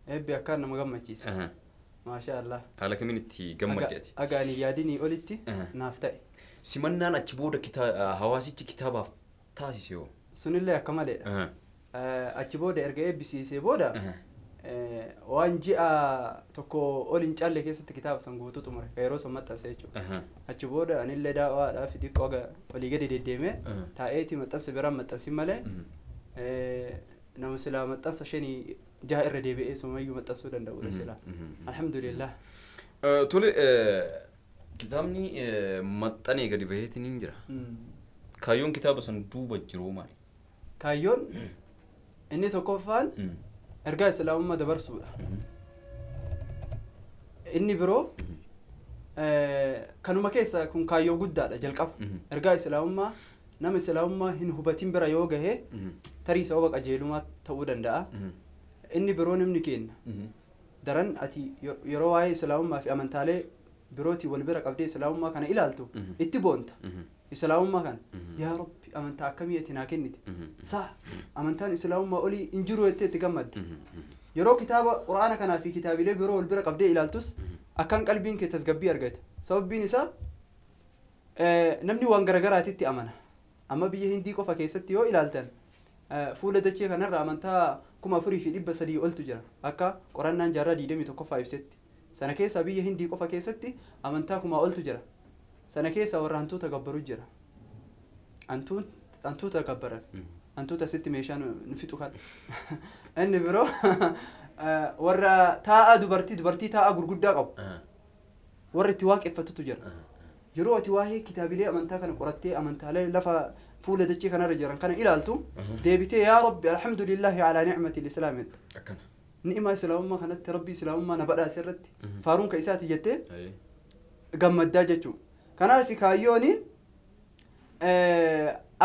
Eebbi akkaan nama gammachiisa. Maashaa Allah. Haala kamiin itti gammadde ati? Aga ani yaadinii olitti naaf ta'e. Simannaan achi booda hawaasichi kitaabaaf taasise hoo? Sunillee akka maleedha. Achi booda erga eebbisiisee booda waan ji'a tokko ol hin caalle keessatti kitaaba san guutuu xumure yeroo san maxxanse jechuudha. Achi booda anillee daawwaadhaaf xiqqoo aga olii gadi deddeemee taa'eeti maxxansa biraan maxxansin malee nama silaa maxxansa shanii jaha irra deebi'ee sumayyuu maxxansuu danda'udha silaa. Alhamdulillah. Tole, kitaabni maxxanee gadi baheetiin hin jira. Kaayyoon kitaaba san duuba jiru maali? Kaayyoon inni tokkoffaan ergaa islaamummaa dabarsuudha. Inni biroo kanuma keessa kun kaayyoo guddaadha jalqaba. Ergaa islaamummaa nama islaamummaa hin hubatin bira yoo gahe tarii sababa qajeelumaa ta'uu danda'a. Inni biroo namni kenna. Daran ati yeroo waa'ee islaamummaa fi amantaalee birootii wal bira qabdee islaamummaa kana ilaaltu itti boonta. Islaamummaa kana yaa Rabbi amantaa akkamii ati naa kennite? Saa amantaan islaamummaa olii hin jiru jettee itti gammadda. Yeroo kitaaba quraana kanaa fi kitaabilee biroo wal bira qabdee ilaaltus akkan qalbiin kee tasgabbii argata. Sababbiin isaa namni waan garagaraatitti amana. Amma biyya Hindii qofa keessatti yoo ilaaltan fuula dachee kanarra amantaa 4300 oltu jira akka qorannaan jaarraa 21ffaa ibsetti. Sana keessaa biyya Hindii qofa keessatti amantaa kumaa oltu jira. Sana keessaa warra hantuuta gabbaru jira. Hantuuta gabbaran. Hantuuta asitti meeshaa nu fixu kan. Inni biroo Warra taa'aa dubartii dubartii taa'aa gurguddaa qabu. Warra itti waaqeffatutu jira. Yeroo ati waa'ee kitaabilee amantaa kana qorattee amantaalee lafa fuula dachee kanarra jiran kana ilaaltu, deebitee "Yaa Rabbi, alhamdulillahi alaa ni'mati lislaam" jetta. Akkana. Ni'imaa islaamummaa kanatti Rabbi islaamummaa na badhaase irratti faaruun ka isaati jettee gammaddaa jechuudha. Kanaaf kaayyooni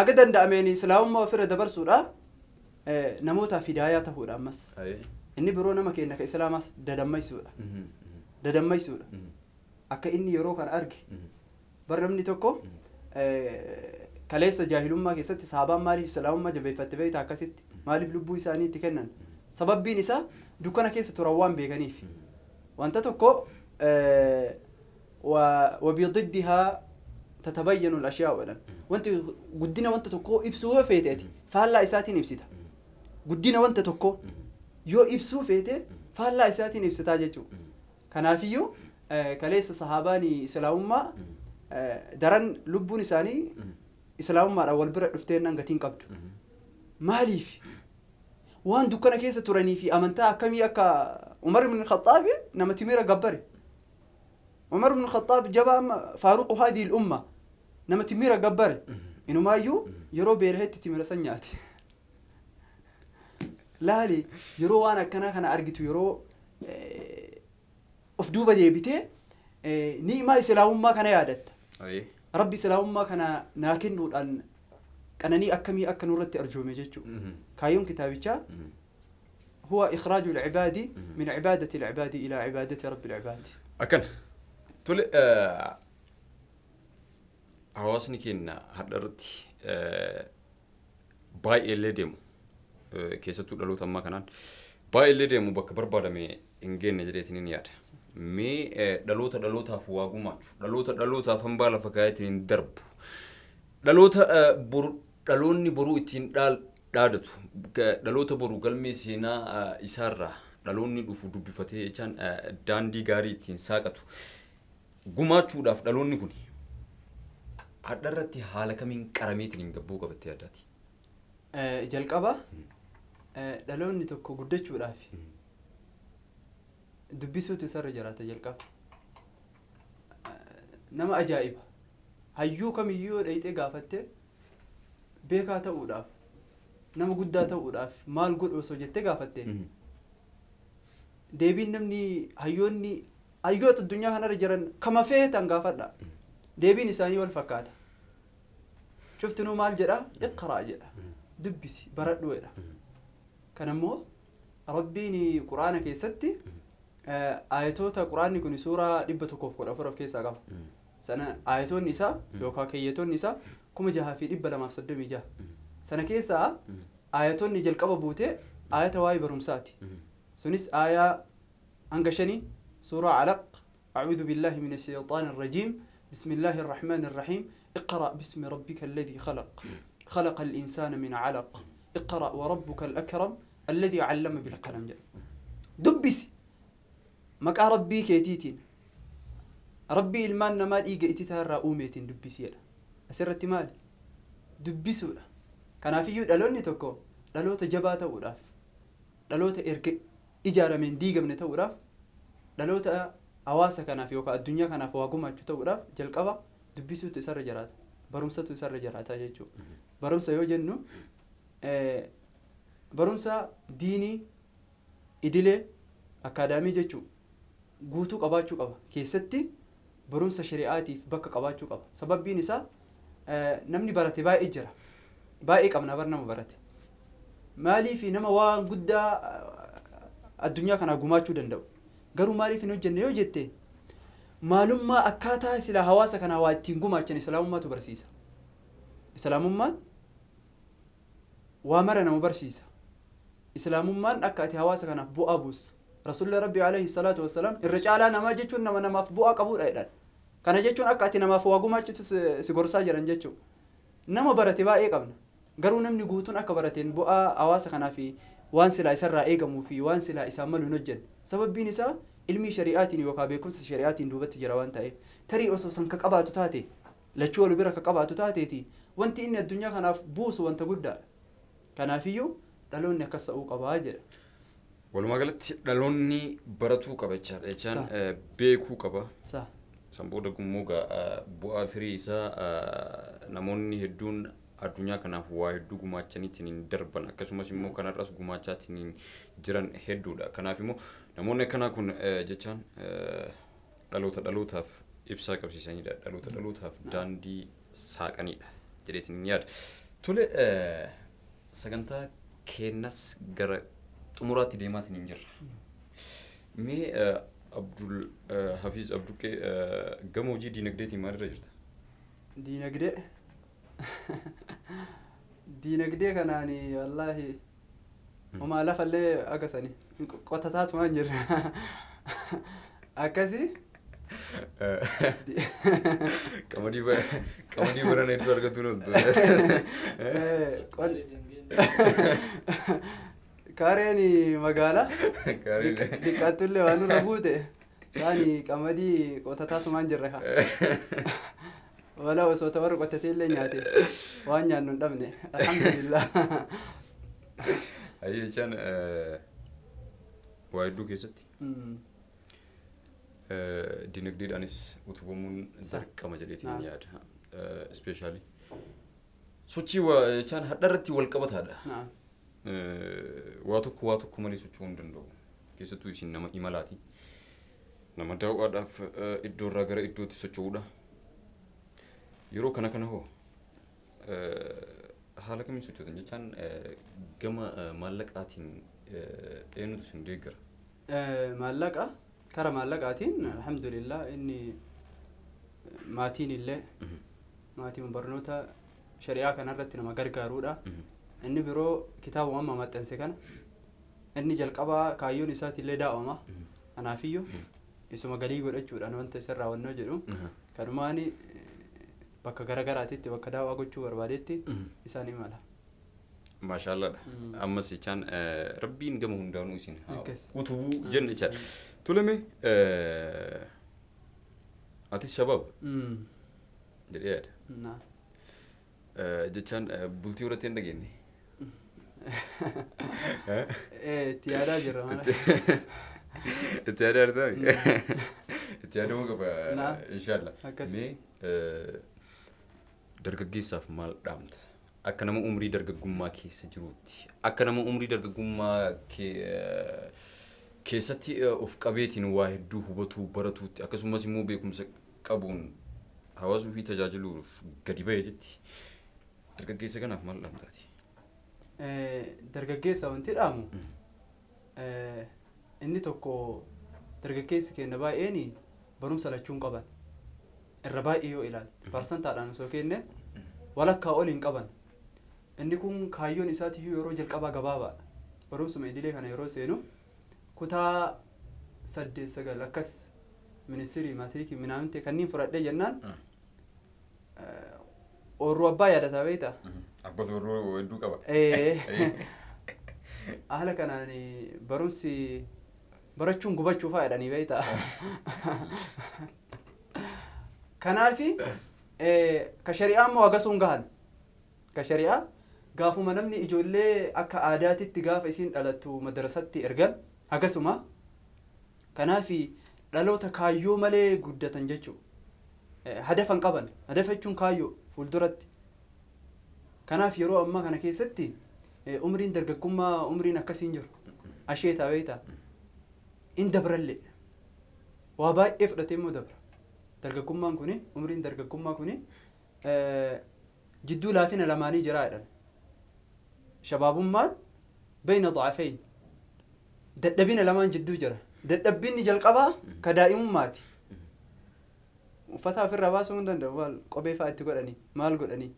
aga danda'ameen islaamummaa ofirra dabarsuudha, namootaaf hidaayaa ta'uudha ammas. Inni biroo nama keenya ka islaamaas dadammaysuudha. Dadammaysuudha. Akka inni yeroo kana arge bar namni tokko kaleessa jaahilummaa keessatti sahabaan maaliif islaamummaa jabeeffatte beektaa? Akkasitti maaliif lubbuu isaanii itti kennan? Sababbiin isaa dukkana keessa turan waan beekaniif. Wanta tokko وبضدها تتبين الأشياء jedhan. Wanti guddina wanta tokkoo ibsuu yoo feete, ati faallaa isaatiin ibsita. Guddina wanta tokkoo yoo ibsuu feete, faallaa isaatiin ibsitaa jechuudha. Kanaafiyyuu kaleessa sahaabaan islaamummaa daran lubbuun isaanii islaamummaadhaan wal bira dhufteennan gatiin qabdu. Maaliif? Waan dukkana keessa turanii fi amantaa akkamii akka Umar ibn Khaxaab nama timira gabbare. Umar ibn Khaxaab jabaa amma فاروق هذه الأمة nama timira gabbare. Inumaayyuu yeroo beelahetti timira san nyaate. Laali, yeroo waan akkanaa kana argitu, yeroo of duuba deebitee ni'imaa islaamummaa kana yaadatta. Rabbi islaamummaa kana naa kennuudhaan qananii akkamii akka nurratti arjoome jechuudha. Kaayyoon kitaabichaa هو إخراج العباد من عبادة العباد إلى عبادة رب العباد. Akkana. Tole, hawaasni keenya har'a irratti baay'ee illee deemu, keessattuu dhaloota ammaa kanaan baay'ee illee deemu, bakka barbaadame hin geenne jedheetiin ni yaada. Mee dhaloota dhalootaaf waa gumaachu, dhaloota dhalootaaf hambaa lafa kaayeetiin hin darbu, dhaloota boru dhaloonni boruu ittiin dhaadatu, dhaloota boru galmee seenaa isaarraa dhaloonni dhufu dubbifatee jechaan daandii gaarii ittiin saaqatu gumaachuudhaaf, dhaloonni kun hadha irratti haala kamiin qarameetiin hin gabbuu qabattee addaati? Jalqaba dhaloonni tokko guddachuudhaaf dubbisuutu isarra jiraata jalqaba. Nama ajaa'iba! Hayyuu kamiyyuu yoo dhayxee gaafatte, beekaa ta'uudhaaf, nama guddaa ta'uudhaaf maal godhu osoo jettee gaafatte, deebiin namni hayyoonni hayyoota addunyaa kanarra jiran kama feetan gaafadha. Deebiin isaanii wal fakkaata. Cuftinuu maal jedha? "اقرأ" jedha. Dubbisi, baradhu jedha. Kanammoo Rabbiin Quraana keessatti ayatoota, Quraanni kun suuraa 114 of keessaa qaba. Sana ayatoonni isaa yookaan keeyyatoonni isaa 6236. Sana keessaa ayatoonni jalqaba buutee ayata waa'ee barumsaati. Sunis aayaa hanga shanii, suuraa Alaq. أعوذ بالله من الشيطان الرجيم، بسم الله الرحمن الرحيم، اقرأ باسم ربك الذي خلق، خلق الإنسان من علق، اقرأ وربك الأكرم الذي علم بالقلم jedha. Dubbisi maqaa Rabbii keetiitiin, Rabbii ilmaan namaa dhiiga ititaa irraa uumeetiin dubbisi jedha. Asirratti maali? Dubbisuudha. Kanaafiyyuu dhaloonni tokko dhaloota jabaa ta'uudhaaf, dhaloota erga ijaarameen diigamne ta'uudhaaf, dhaloota hawaasa kanaaf yookaan addunyaa kanaaf waa gumaachuu ta'uudhaaf, jalqaba dubbisuutu isarra jiraata, barumsatu isarra jiraata jechuudha. Barumsa yoo jennu, barumsa diinii idilee akaadaamii jechuudha guutuu qabaachuu qaba. Keessatti barumsa shari'aatiif bakka qabaachuu qaba. Sababbiin isaa namni barate baay'ee jira, baay'ee qabna bar. Nama barate maaliif, nama waan guddaa addunyaa kanaa gumaachuu danda'u garuu maaliif hin hojjenne yoo jette, maalummaa akkaataa sila hawaasa kanaa waa ittiin gumaachan islaamummaatu barsiisa. Islaamummaan waa mara nama barsiisa. Islaamummaan akka ati hawaasa kanaaf bu'aa buustu. Rasuulli Rabbi عليه الصلاة والسلام irra caalaa namaa jechuun nama namaaf bu'aa qabudha jedhan. Kana jechuun akka ati namaaf waa gumaachitu si gorsaa jiran jechuudha. Nama barate baay'ee qabna, garuu namni guutuun akka barateen bu'aa hawaasa kanaa fi waan silaa isarraa eegamuu fi waan silaa isaan malu hin hojjenne. Sababbiin isaa ilmii shari'aatiin yookaan beekumsa shari'aatiin duubatti jira waan ta'eef. Tarii osoo san ka qabaatu taate, lachuu wal bira ka qabaatu taateeti, wanti inni addunyaa kanaaf buusu wanta guddaadha. Kanaafiyyuu dhaloonni akkas ta'uu qabaa jedha. Walumaa galatti dhaloonni baratuu qaba jechaadha. Jechaan beekuu qaba. San booda immoo bu'aa firii isaa namoonni hedduun addunyaa kanaaf waa hedduu gumaachaniitiin darban, akkasumas immoo kanarras gumaachaatiin jiran hedduudha. Kanaaf immoo namoonni akkanaa kun jechaan dhaloota dhalootaaf ibsaa qabsiisanidha. Dhaloota dhalootaaf daandii saaqanidha jedheetiin yaada. Tole, sagantaa keenyas gara xumuraatti deemaatiin hin jirra. Mee Abdul Hafiz Abduqqee, gama hojii diinagdeetiin maalirra jirta? Diinagdee kanaan wallaahi homaa lafallee agasani qotataatuma hin jirre akkasi. Qamadii barana hedduu argatuun ooltu. Kaareen magaalaa diqqaattullee waan nurra buute taani qamadii qotataatuma hin jirre haa. Wala osoo ta warri qotatee illee nyaate waan nyaannu hin dhabne, alhamdulillah. Ayyee, jechaan waa hedduu keessatti dinagdeedhaanis utubamuun dirqama jedheetiin yaada. Especially sochii jechaan hadha irratti wal qabataadha. Waa tokko waa tokko malee socho'uu hin danda'u. Keessattuu isin nama imalaati. Nama daawwaadhaaf iddoo irraa gara iddootti socho'uudha. Yeroo kana kana hoo haala kamiin sochootan, jechaan gama maallaqaatiin eenyutu isin deeggara? Maallaqa, kara maallaqaatiin alhamdulillah inni maatiin illee maatiin barnoota shari'aa kanarratti nama gargaaruudha. Inni biroo kitaabuma amma maxxanse kana, inni jalqabaa kaayyoon isaatiillee daa'oma. Kanaafiyyuu isuma galii godhachuudhaan wanta isarraa wannoo jedhu kanumaan bakka garagaraatitti, bakka daawwaa gochuu barbaadetti isaan imala. Maashaallaadha. Ammas jechaan rabbiin gama hundaanuu isin haa utubuu jenna jechaadha. Toleme, atis shabaab jedhee yaada. Jechaan bultii horattee hin dhageenye. Itti yaadaa jirra mana. Itti yaadaa jirtaa? Itti yaadamuu qaba, inshaallah. Mee dargaggeessaaf maal dhaamta? Akka nama umrii dargaggummaa keessa jiruutti, akka nama umrii dargaggummaa keessatti of qabeetiin waa hedduu hubatuu baratuutti, akkasumas immoo beekumsa qabuun hawaasa ofii tajaajiluuf gadi baheetitti, dargaggeessa kanaaf maal dhaamtaati? Dargaggeessa wanti dhaamu inni tokko, dargaggeessi keenya baay'een barumsa lachuun qaban. Irra baay'ee yoo ilaalte, parsantaadhaan osoo kenne, walakkaa ol hin qaban. Inni kun kaayyoon isaatiyyuu yeroo jalqabaa gabaabaadha. Barumsuma idilee kana yeroo seenu kutaa 8, 9 akkas ministirii maatirikii minaaminte kanneen fudhadhee jennaan oorruu abbaa yaadataa beektaa? Abbatu oorruu hedduu qaba. Haala kanaan barumsi barachuun gubachuu fa'aa jedhanii beektaa? Kanaafi ka shari'aa immoo hagasuun gahan. Ka shari'aa gaafuma namni ijoollee akka aadaatitti gaafa isiin dhalattu madarasatti ergan hagasuma. Kanaafi dhaloota kaayyoo malee guddatan jechuudha. Hadafa hin qaban. Hadafa jechuun kaayyoo fuulduratti. Kanaaf yeroo ammaa kana keessatti umriin dargaggummaa umriin akkasii hin jiru. Asheetaa beektaa? In dabrallee. Waa baay'ee fudhatee immoo dabra. Dargaggummaan kuni, umriin dargaggummaa kuni jidduu laafina lamaanii jira jedhan. Shabaabummaan bayna da'afeyn. Dadhabina lamaan jidduu jira. Dadhabbinni jalqabaa ka daa'imummaati. Uffata ofirraa baasuu hin danda'u, maal kophee fa'aa itti godhanii maal godhanii.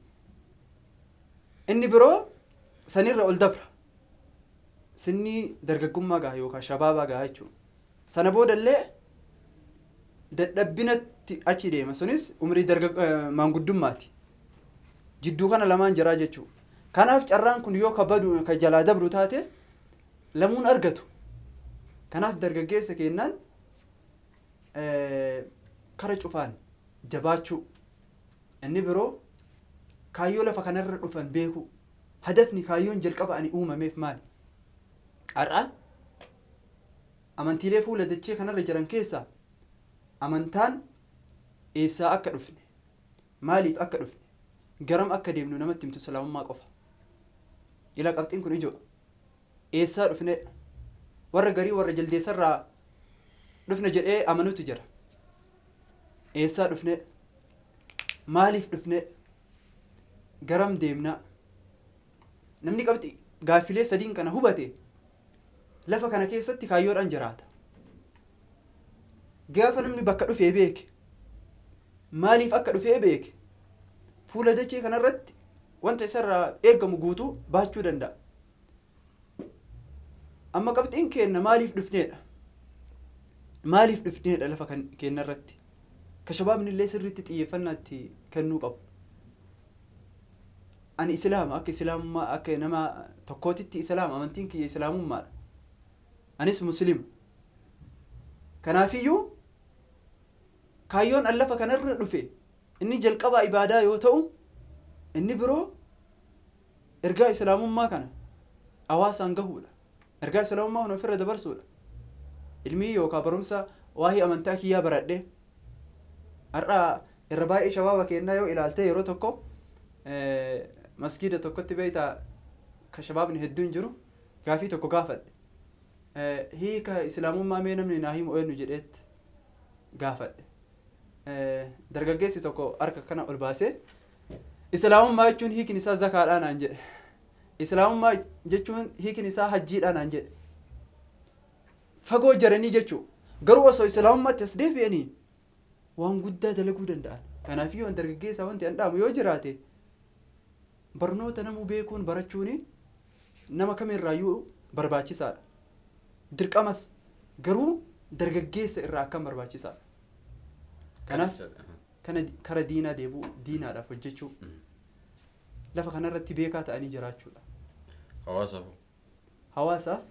Inni biroo sanirra ol dabra. Sinni dargaggummaa gaha yookaan shabaabaa gaha jechuudha. Sana boodallee dadhabbinatti achi deema. Sunis umrii maanguddummaati. Jidduu kana lamaan jiraa jechuudha. Kanaaf carraan kun yoo ka badu, ka jalaa dabru taate, lamuun argatu. Kanaaf dargaggeessa kennaan kara cufaan jabaachuu. Inni biroo kaayyoo lafa kanarra dhufan beekuu. Hadafni, kaayyoon jalqaba ani uumameef maali? Har'a Amantiilee fuula dachee kanarra jiran keessaa amantaan eessaa akka dhufne, maaliif akka dhufne, garam akka deemnu namatti himtu islaamummaa qofa. Ila qabxiin kun ijoo. Eessaa dhufne? Warra garii warra jaldeessarraa dhufne jedhee amanutu jira. Eessaa dhufne? Maaliif dhufne? Garam deemna? Namni qabxii gaaffilee sadiin kana hubate lafa kana keessatti kaayyoodhaan jiraata. Gaafa namni bakka dhufee beeke, maaliif akka dhufee beeke, fuula dachee kanarratti wanta isarraa eegamu guutuu baachuu danda'a. Amma qabxiin keenna maaliif dhufneedha? Maaliif dhufneedha lafa keenyarratti? Ka shabaabni illee sirriitti xiyyeeffannaa itti kennuu qabu. Ani islaama, akka islaamummaa, akka nama tokkootitti islaama, amantiin kiyya islaamummaadha. Anis musliima. Kanaafiyyuu kaayyoon an lafa kanarra dhufe inni jalqabaa ibaadaa yoo ta'u, inni biroo ergaa islaamummaa kana hawaasaan gahuudha. Ergaa islaamummaa kana ofirra dabarsuudha. Ilmii yookaan barumsa waa'ee amantaa kiyyaa baradhe har'a irra baay'ee shabaaba kennaa yoo ilaalte, yeroo tokko masgiida tokkotti beektaa ka shabaabni hedduun jiru gaafii tokko gaafadhe. Hiika islaamummaa mee namni naa himu eenyu jedheetti gaafadhe. Dargaggeessi tokko harka kana ol baasee, "Islaamummaa jechuun hiikni isaa zakaadhaa," naan jedhe. "Islaamummaa jechuun hiikni isaa hajjiidhaa," naan jedhe. Fagoo jiranii jechuu, garuu osoo islaamummaatti as deebi'anii waan guddaa dalaguu danda'an. Kanaafiyyuu an dargaggeessaa wanti an dhaamu yoo jiraate, barnoota namuu beekuun barachuuni nama kamirraayyuu barbaachisaadha. Dirqamas, garuu dargaggeessa irraa akkam barbaachisaadha. Kanaaf kana kara diinaa deebi'u, diinaadhaaf hojjechuu, lafa kanarratti beekaa ta'anii jiraachuudha. Hawaasaaf. Hawaasaaf,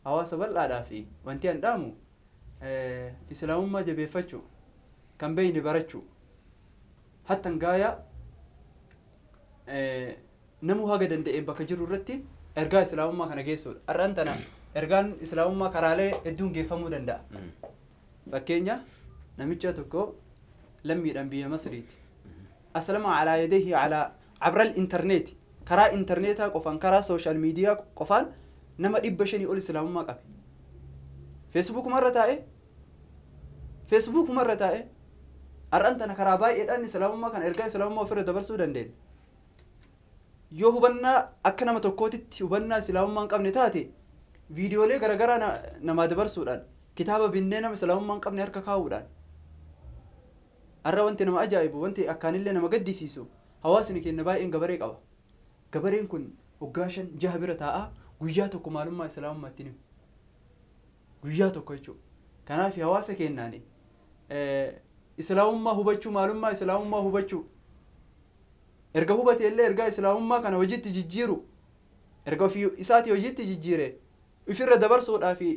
hawaasa bal'aadhaa fi wanti an dhaamu islaamummaa jabeeffachuu, kan beeyne barachuu, hattan gaayaa namuu haga danda'een bakka jiru irratti ergaa islaamummaa kana geessuudha. Har'aan tana ergaan islaamummaa karaalee hedduun geeffamuu danda'a. Fakkeenya, namicha tokko lammiidhaan biyya Masriiti. Aslama alaa yadayhi alaa cabra intarneeti. Karaa intarneetaa qofaan, karaa social media qofaan nama 500 ol islaamummaa qabe. Feesbuukumarra taa'ee, feesbuukumarra taa'ee. Har'aan tana karaa baay'eedhaan islaamummaa kana, ergaa islaamummaa ofirra dabarsuu dandeenya. Yoo hubannaa akka nama tokkootitti hubannaa islaamummaa hin qabne taate, viidiyoolee garaagaraa namaa dabarsuudhaan, kitaaba binnee nama islaamummaa hin qabne harka kaa'uudhaan. Har'a wanti nama ajaa'ibu, wanti akkaanillee nama gaddisiisu, hawaasni keenya baay'een gabaree qaba. Gabareen kun waggaa 5 6 bira taa'aa, guyyaa tokko maalummaa islaamummaa ittiin himu. Guyyaa tokko jechuudha. Kanaaf hawaasa keenyaan islaamummaa hubachuu, maalummaa islaamummaa hubachuu, erga hubate illee ergaa islaamummaa kana hojiitti jijjiiru, erga ofii isaatii hojiitti jijjiire ofirra dabarsuudhaa fi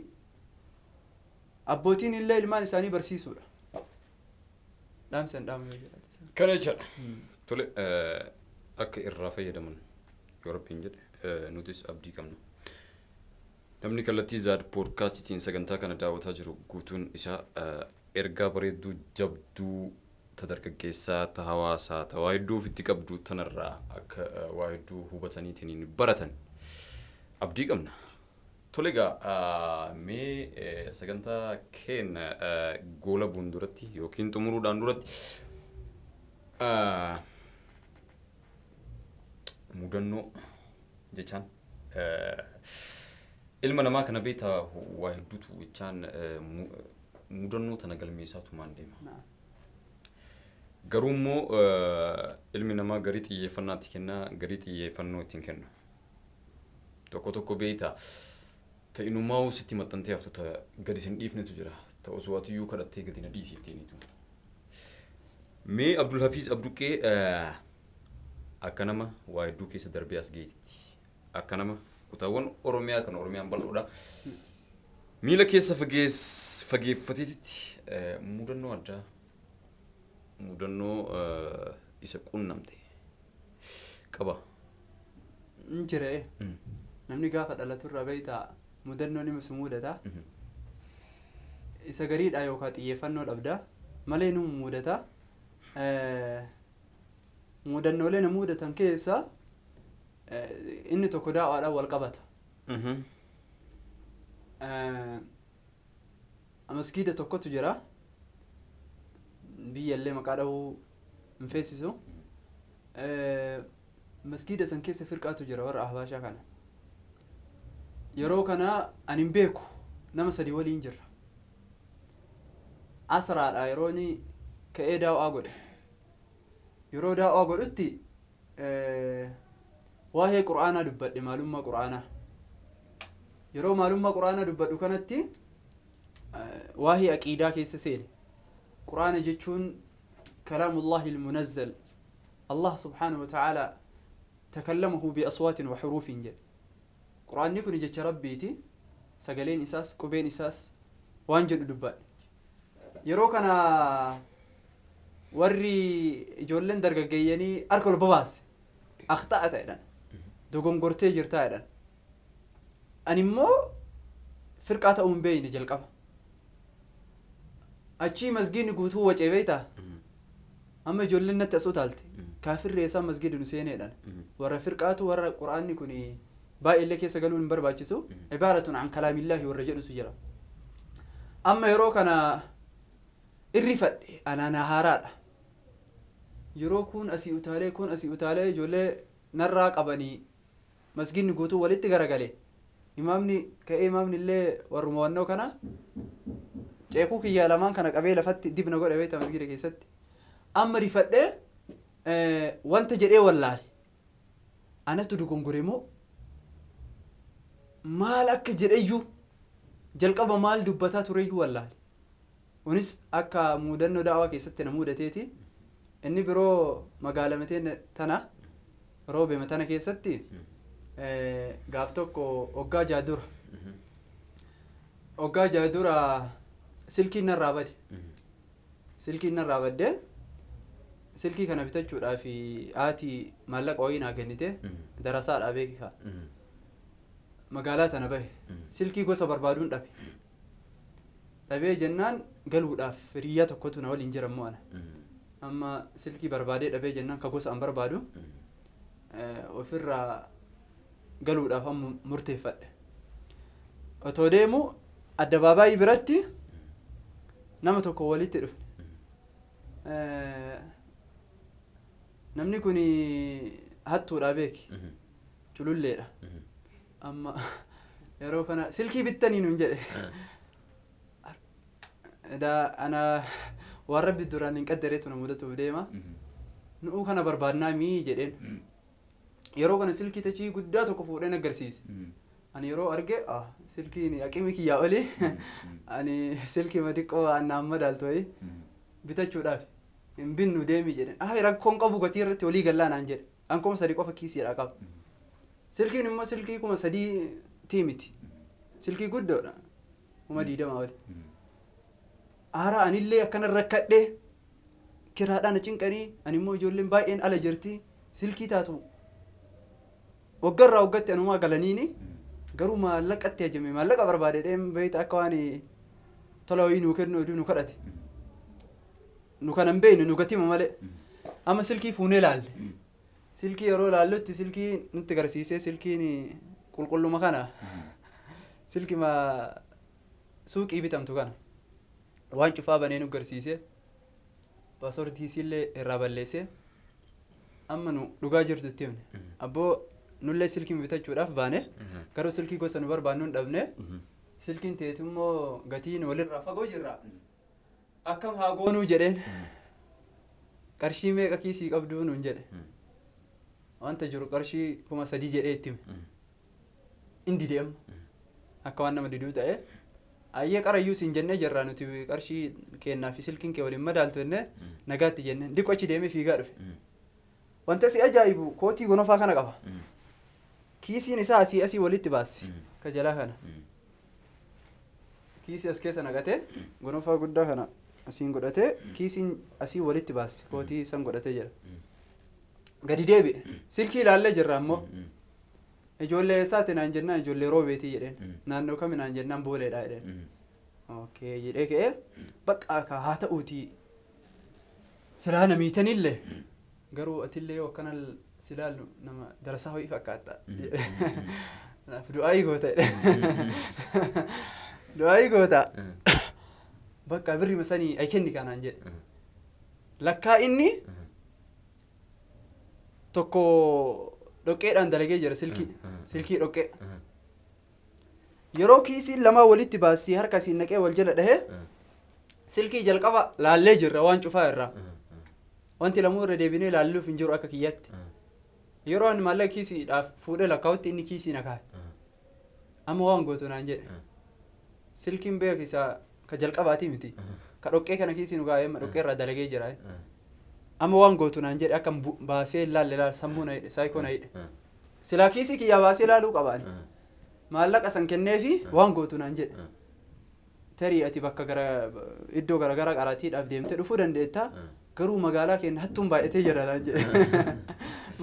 abbootiin illee ilmaan isaanii barsiisuudha. Dhaamsa hin dhaamu yoo jiraate. Kana jechaadha. Tole, akka irraa fayyadaman yoo Rabbiin jedhe nutis abdii qabna. Namni kallattii Zaad poodkaastiitiin sagantaa kana daawwataa jiru guutuun isaa ergaa bareedduu jabduu ta dargaggeessaa, ta hawaasaa, ta waa hedduu ofitti qabdu tanarraa akka waa hedduu hubataniitiin baratan abdii qabna. Tole egaa, mee sagantaa keenya goolabuun duratti yookiin xumuruudhaan duratti mudannoo jechaan ilma namaa kana beektaa, waa hedduutu jechaan mudannoo tana galmeessaatumaan deema. Garuu immoo ilmi namaa garii xiyyeeffannaatti kennaa, garii xiyyeeffannoo ittiin kennu. Tokko tokko beektaa ta inumaa'uu sitti maxxantee haftu, ta gadi sin dhiifnetu jira. Ta osoo atiyyuu kadhattee gadi na dhiisi ittiinitu. Mee Abdul Hafiiz Abduqqee, akka nama waa hedduu keessa darbee as geetitti, akka nama kutaawwan Oromiyaa kan Oromiyaan bal'oodha, miila keessa fageeffateetitti, mudannoo addaa, mudannoo isa qunnamte qaba. Hin jira. Namni gaafa dhalaturraa beektaa mudannoo nima si mudata. Isa gariidha yookaan xiyyeeffannoo dhabda malee nu mudata. Mudannoolee na mudatan keessa inni tokko daa'aadhaan wal qabata. Masgiida tokkotu jira. Biyyallee maqaa dhahuu hin feesisu. Masgiida san keessa firqaatu jira, warra Ahbaashaa kana. Yeroo kana ani hin beeku, nama sadi waliin jirra. Asraadha yeroo inni ka'ee daaw'aa godhe. Yeroo daaw'aa godhutti waa'ee Qur'aanaa dubbadhe, maalummaa Qur'aanaa. Yeroo maalummaa Qur'aanaa dubbadhu kanatti waa'ee aqiidaa keessa seene. Qur'aana jechuun kalaamullahi almunazzal, Allah subhaanahu wa ta'ala takallamahu bi aswaatin wa xuruufin jedhe. Qur'aanni kun jecha Rabbiiti, sagaleen isaas qubeen isaas waan jedhu dubbadhe. Yeroo kana warri ijoolleen dargaggeeyyanii harka ol babaase, "Akhta'ata" jedhan, "Dogongortee jirtaa" jedhan. Ani immoo firqaa ta'uu hin beeyne jalqaba. Achii masgiidni guutuu wacee, beeytaa? Amma ijoolleen natti as utaalte, "Kaafirri eessaa masgiida nu seeneedhaan?" Warra firqaatu, warra Qur'aanni kun baay'eellee keessa galuun hin barbaachisu, "Ibaaratun an kalaamillaahi" warra jedhutu jira. Amma yeroo kana irrifadhe, anaanaa haaraadha. Yeroo kun asii utaalee, kun asii utaalee, ijoollee narraa qabanii masgiidni guutuu walitti garagale. Imaamni ka'ee, imaamni illee warruma wannoo kana ceekuu kiyyaa lamaan kana qabee lafatti dibna godhe, beektaa, masgiida keessatti. Amma rifadhee wanta jedhee wallaale. Anatu dogongore moo maal akka jedheyyuu, jalqaba maal dubbataa tureyyuu wallaale. Kunis akka muudannoo daawaa keessatti na mudateeti. Inni biroo magaalaa mateen tana, Roobema tana keessatti, gaaf tokko waggaa 6 dura silkiin narraa bade. Silkiin narraa baddee, silkii kana bitachuudhaaf haati maallaqa wayii naa kennite. Darasaadhaa beekaa. Magaalaa tana bahe. Silkii gosa barbaaduun dhabe. Dhabee jennaan galuudhaaf hiriyyaa tokkotu na waliin jira immoo ana. Amma silkii barbaadee dhabee jennaan, ka gosa an barbaadu ofirraa galuudhaaf amma murteeffadhe. Otoo deemu addabaabaayii biratti nama tokko walitti dhufne. Namni kun hattuudha beeki. Cululleedha. Amma yeroo kana "Silkii bittanii?" nuun jedhe. Edaa ana waan Rabbi duraan hin qaddareetu na mudatuuf deema. "Nu'uu kana barbaadnaa mii?" jedheen. Yeroo kana silkii tachii guddaa tokko fuudhee na agarsiise. Ani yeroo arge, ah, silkiin aqimii kiyyaa olii, ani silkii xiqqoo annaan madaaltu wayii bitachuudhaaf "Hin binnu, deemii" jedheen. "Ah, rakkoon qabu, gatii irratti walii gallaa" naan jedhe. An 3000 qofa kiisiidhaa qaba. Silkiin immoo silkii 3000 tii miti. Silkii guddoodha. 20,000 oli. Aara anillee akkana rakkadhee, kiraadhaan na cinqanii, ani immoo ijoolleen baay'een ala jirti, silkii taatu waggarraa waggatti anumaa galaniini, garuu maallaqatti hajame, maallaqa barbaade dheen beeyta, akka waan tola wayii nuu kennu oduu nu kadhate. Nu kana hin beeknu, nu gatima malee. Amma silkii fuunee laalle. Silkii yeroo laallutti silkii nutti agarsiisee, silkiin qulqulluma kana, silkima suuqii bitamtu kana, waan cufaa banee nu agarsiisee, passwordii isiillee irraa balleessee, amma nu dhugaa jirtu itti himne. "Abboo, nullee silkii bitachuudhaaf baane, garuu silkii gosa nu barbaannu hin dhabne, silkiin teetu immoo gatiin walirraa fagoo jirra, akkam haa goonuu?" jedheen. "Qarshii meeqa kiisii qabduu?" nuun jedhe. Wanta jiru qarshii 3000 jedhee itti hime. Inni dide. Amma akka waan nama diduu ta'e, "Ayyee, qarayyuu siin jennee jirra nuti, qarshii kennaa fi silkiin kee waliin madaaltu" jennee nagaatti jenneen. Diqqoo achi deemee fiigaa dhufe. Wanta si ajaa'ibu, kootii gonofaa kana qaba. Kiisiin isaa asii asii walitti baasse, ka jalaa kana. Kiisii as keessa naqatee, gonofaa guddaa kana asiin godhatee, kiisiin asii walitti baasse, kootii san godhatee jira. Gadi deebi'e. Silkii ilaallee jirra ammoo. "Ijoollee eessaati?" naan jennaan, "Ijoollee Roobeetii" jedheen. "Naannoo kami?" naan jennaan, "Booleedha" jedheen. Okay jedhee ka'ee bakka akka haa ta'uutii silaa na miitanillee garuu atillee yoo akkana silaallu nama darasaa ho'ii fakkaatta. Kanaaf du'aayii goota jedhe. Du'aayii goota. Bakka birri sanii ay kenni kanaan jedhe. Lakkaa inni tokko dhoqqeedhaan dalagee jira silkii. Silkii dhoqqee. Yeroo kiisiin lamaa walitti baasii harka isiin naqee wal jala dhahee silkii jalqaba laallee jirra waan cufaa irraa. Wanti lamuu irra deebinee laalluuf hin jiru akka kiyyatti. Yeroo ani maallaqa kiisiidhaaf fuudhee lakkaa'utti inni kiisii na kaa'e. Amma waan gootu naan jedhe. Silkiin beek isaa ka jalqabaatii miti. Ka dhoqqee kana kiisii nu kaa'ee amma dhoqqee irraa dalagee jira. Amma waan gootu naan jedhe akka baasee laalle laal sammuu na hidhe saayikoo na hidhe. Silaa kiisii kiyyaa baasee laaluu qabaani. Maallaqa san kenneefi waan gootu naan jedhe. Tarii ati bakka gara iddoo garaagaraa qaraatiidhaaf deemtee dhufuu dandeetta. Garuu magaalaa keenya hattuun baay'atee jira naan jedhe.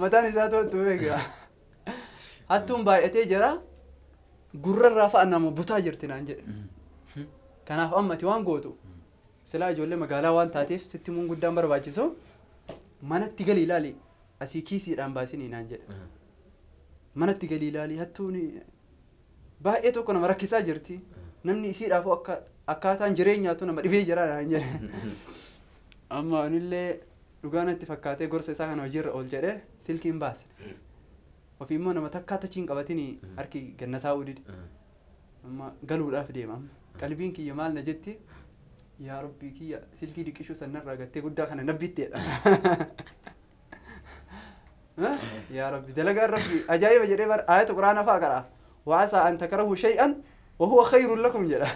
Mataan isaa to'attu beeka. Hattuun baay'atee jira. Gurrarraa fa'a nama butaa jirti naan jedhe. Kanaaf amma ati waan gootu silaa ijoollee magaalaa waan taateef sitti himuun guddaan barbaachisu manatti gali ilaali asii kiisiidhaan baasinii naan jedhe. Manatti gali ilaali hattuun baay'ee tokko nama rakkisaa jirti. Namni isiidhaafuu akka akkaataan jireenyaatu nama dhibee jira naan jedhe. Amma anillee dhugaa natti fakkaatee gorsa isaa kana hojiirra ool jedhee silkiin baase. Ofii immoo nama takkaa tachiin qabatini harki ganna taa'uu dide. Amma galuudhaaf deema amma. Qalbiin kiyya maal na jetti? Yaa Rabbii kiyya silkii diqishuu sanarraa gattee guddaa kana nabbitteedha. Yaa Rabbi dalagaan Rabbi ajaa'iba jedhee bar ayata quraana fa'a qara'a. وعسى أن تكرهوا شيئا وهو خير لكم jedha.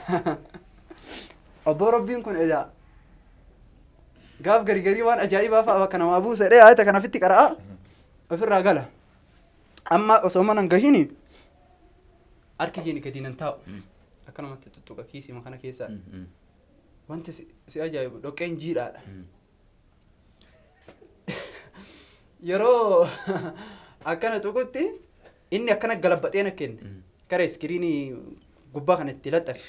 Abboo Rabbiin kun edaa gaaf gari garii waan ajaa'ibaa fa'a bakka namaa buusa jedhee ayata kana ofitti qara'a ofirraa gala. Amma osoo mana hin gahini harki keenya gadi nan taa'u. Akkanumatti tuttuqa kiisii kana keessaa. Wanti si ajaa'ibu dhoqqeen jiidhaadha. Yeroo akkana tuqutti inni akkana galabbaxee na kenne. Kara iskiriinii gubbaa kana itti laxxafe.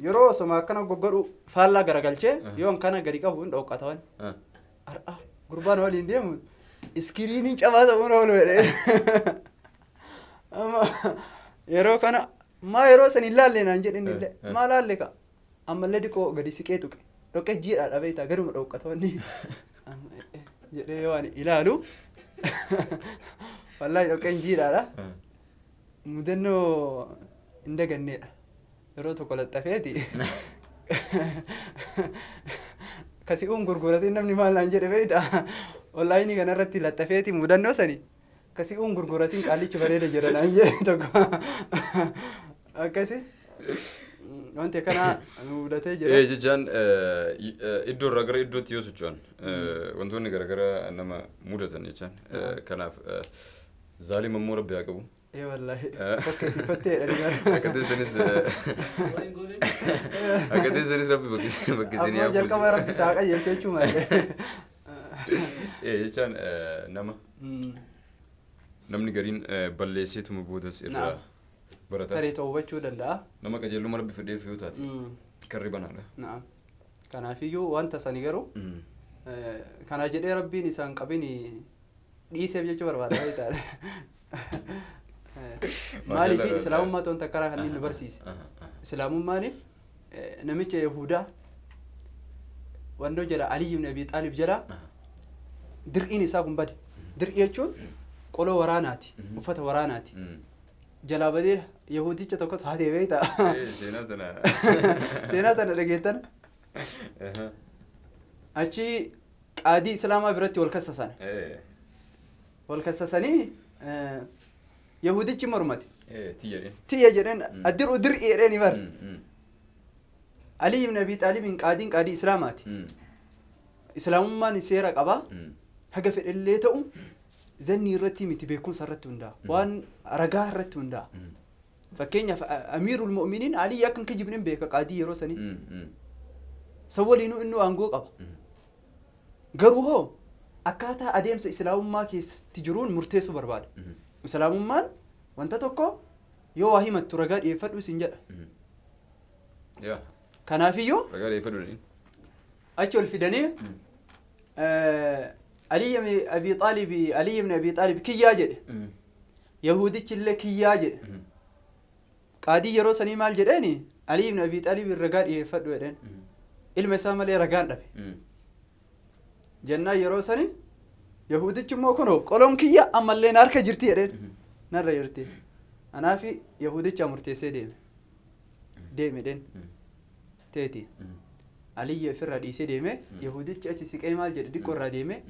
Yeroo osoma akkana goggodhu faallaa garagalchee yoo akkana gadi qabu hin dhoqqata waan. Har'a gurbaan waliin deemu iskiriiniin cabaa ta'uun oolu jedhee. Amma yeroo kana maa yeroo san hin laalle naan jedhe inni illee maa laalle ka ammallee diqoo gadi siqee tuqe dhoqqee jiidhaa dhabee ta'a gaduma dhoqqata wanni jedhee yoo ani ilaalu wallaahi dhoqqeen jiidhaadha. Mudannoo hin daganneedha. Yeroo tokko laxxafeeti. Kasi'uun gurguratiin namni maal naan jedhe beektaa? Onlaayinii kanarratti laxxafeeti mudannoo sani. Kasi'uun gurguratiin qaalichi bareeda jira naan jedhe tokko. Akkasi. Wanti akkanaa nu mudatee jira. Ee jechaan iddoo irraa gara iddootti yoo socho'an wantoonni garaagaraa nama mudatan jechaan kanaaf zaalima immoo rabbi haa qabu. Ee wallaahi. Bakka itti jedhanii. Akka teessanis rabbi bakkisanii Ammoo jalqaba rabbi isaa qajeelche jechuu malee. Ee jechaan nama namni gariin balleesseetuma boodas irraa barata. Tarii ta'uu danda'a. Nama qajeelummaa rabbi fedheef yoo taate karri banaadha. Na'am. Kanaafiyyuu wanta sani garuu kana jedhee rabbiin isaan qabin dhiiseef jechuu barbaada. Maaliif islaamummaa wanta akkanaa kanneen nu barsiise. Islaamummaan namicha Yahudaa wandoo jala Ali ibn Abi Xaalib jala dir'iin isaa kun bade. Dir'ii jechuun qoloo waraanaati. Uffata waraanaati. Jalaa badee Yahudicha tokkotu haatee beektaa? Seenaa tana. Seenaa tana dhageettan. Achi qaadii islaamaa biratti wal kassasan. Wal kassasanii Yahudichi mormate. Tiyya jedheen. Tiyya jedheen addir'u dir'ii jedheeni bar. Ali ibn Abi Xaalibiin qaadiin qaadii islaamaati. Islaamummaan seera qaba. Haga fedhellee ta'u zannii irratti miti beekumsa irratti hundaa'a. Waan ragaa irratti hundaa'a. Fakkeenyaaf amiirul mu'miniin Ali akka hin kijibne beeka qaadii yeroo sanii. San waliinuu inni aangoo qaba. Garuu hoo akkaataa adeemsa islaamummaa keessatti jiruun murteessuu barbaada. Islaamummaan wanta tokko yoo waa himattu ragaa dhiyeeffadhu isin jedha. Yaa. Kanaafiyyuu Ragaa dhiyeeffadhu jedhanii. achi ol fidanii Aliyyi ibn Abi Xaalib, Aliyyi ibn Abi Xaalib kiyyaa jedhe. Yahudichi illee kiyyaa jedhe. Qaadii yeroo sanii maal jedheeni? Aliyyi ibn Abi Xaalib ragaa dhiyeeffadhu jedheen. Ilma isaa malee ragaan dhabe. Jennaan yeroo sani Yahudichi immoo kunoo qoloon kiyya ammallee na harka jirti jedheen. Narra jirti. Anaafi Yahudicha murteessee deeme. Deeme jedheen. Teeti. Aliyyi ofirraa dhiisee deeme. Yahudichi achi siqee maal jedhe? Diqqoo irraa deeme.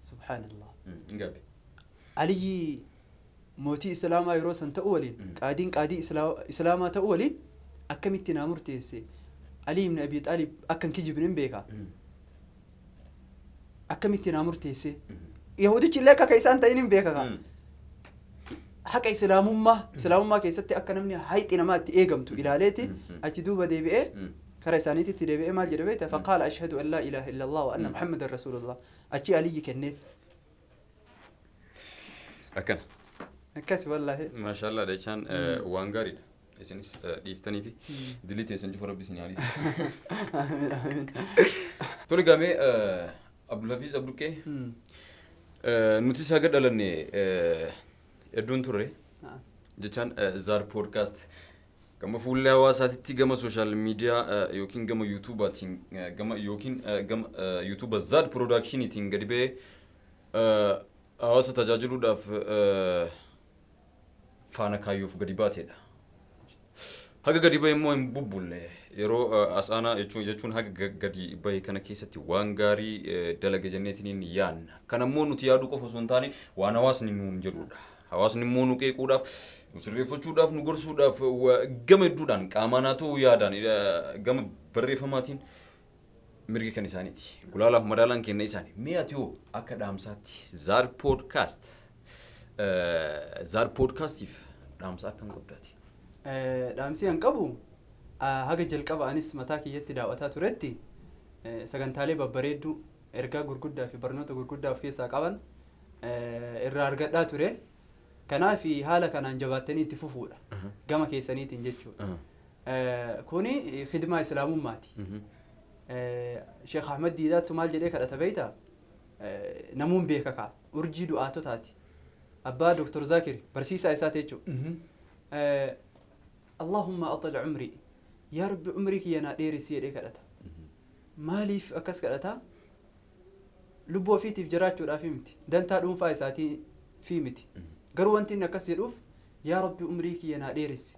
Subhaanallah. Hin gaabbe. Aliyyi mootii Islaamaa yeroo san ta'u waliin, qaadiin qaadii Islaamaa ta'u waliin akkamitti naa murteesse? Ali ibn Abi Xaalib akka hin kijibne hin beeka. Akkamitti naa murteesse? Yahudichi illee akka isaan ta'in hin beeka. Haqa Islaamummaa keessatti akka namni hayxi namaa itti eegamtu ilaaleeti achi duuba deebi'ee kara isaaniititti deebi'ee maal jedhe beekta? Faqaala ashhadu an laa ilaaha illallah wa anna Muhammadan rasuulullah. Achi Aliyyi kenneef. Akkana. Akkas wallaahi. Maashaallah jechaan waan gaariidha. Isinis dhiiftanii fi dilii teessan cufa Rabbi isin yaalisu. Amiin, amiin. Tole gaamee, Abdulhafiz Abduqqee, nutis haga dhalanne hedduun turre jechaan Zaar Podcast gama fuullee hawaasaatitti, gama social media yookiin gama yuutuubaatiin, gama yookiin gama yuutuuba Zaad Productioniitiin gadi ba'ee hawaasa tajaajiluudhaaf faana kaayyoof gadi baateedha. Haga gadi bahe immoo hin bubbulle. Yeroo as aanaa jechuun haga gadi bahe kana keessatti waan gaarii dalage jenneetiin hin yaadna. Kan ammoo nuti yaaduu qofa osoo hin taane waan hawaasni nuun jedhudha. Hawaasni immoo nu qeequudhaaf, nu sirreeffachuudhaaf, nu gorsuudhaaf gama hedduudhaan qaamaan haa ta'u yaadaan, gama barreeffamaatiin mirgi kan isaaniiti. Gulaalaaf madaalaan kenna isaani. Mee ati hoo akka dhaamsaatti Zaar Podcast, Zaar Podcastiif dhaamsa akkam qabdaati? Dhaamsi an qabu, haga jalqaba anis mataa kiyyatti daawwataa turetti sagantaalee babbareedduu ergaa gurguddaa fi barnoota gurguddaa of keessaa qaban irraa argadhaa ture. Kanaaf haala kanaan jabaattanii itti fufuudha. Gama keessaniitiin jechuudha. Kuni khidmaa Islaamummaati. Sheekh Ahmad Diidaattu maal jedhee kadhata beektaa? Namuun beeka kaa. Urjii du'aatotaati. Abbaa Dr. Zakir barsiisaa isaati jechuudha. Allahumma axil umrii. Yaa Rabbi, umrii kiyya naa dheeressi jedhee kadhata. Maaliif akkas kadhata? Lubbuu ofiitiif jiraachuudhaaf miti. Dantaa dhuunfaa isaatii fi miti. Garuu wanti inni akkas jedhuuf, yaa Rabbi, umrii kiyya naa dheeressi.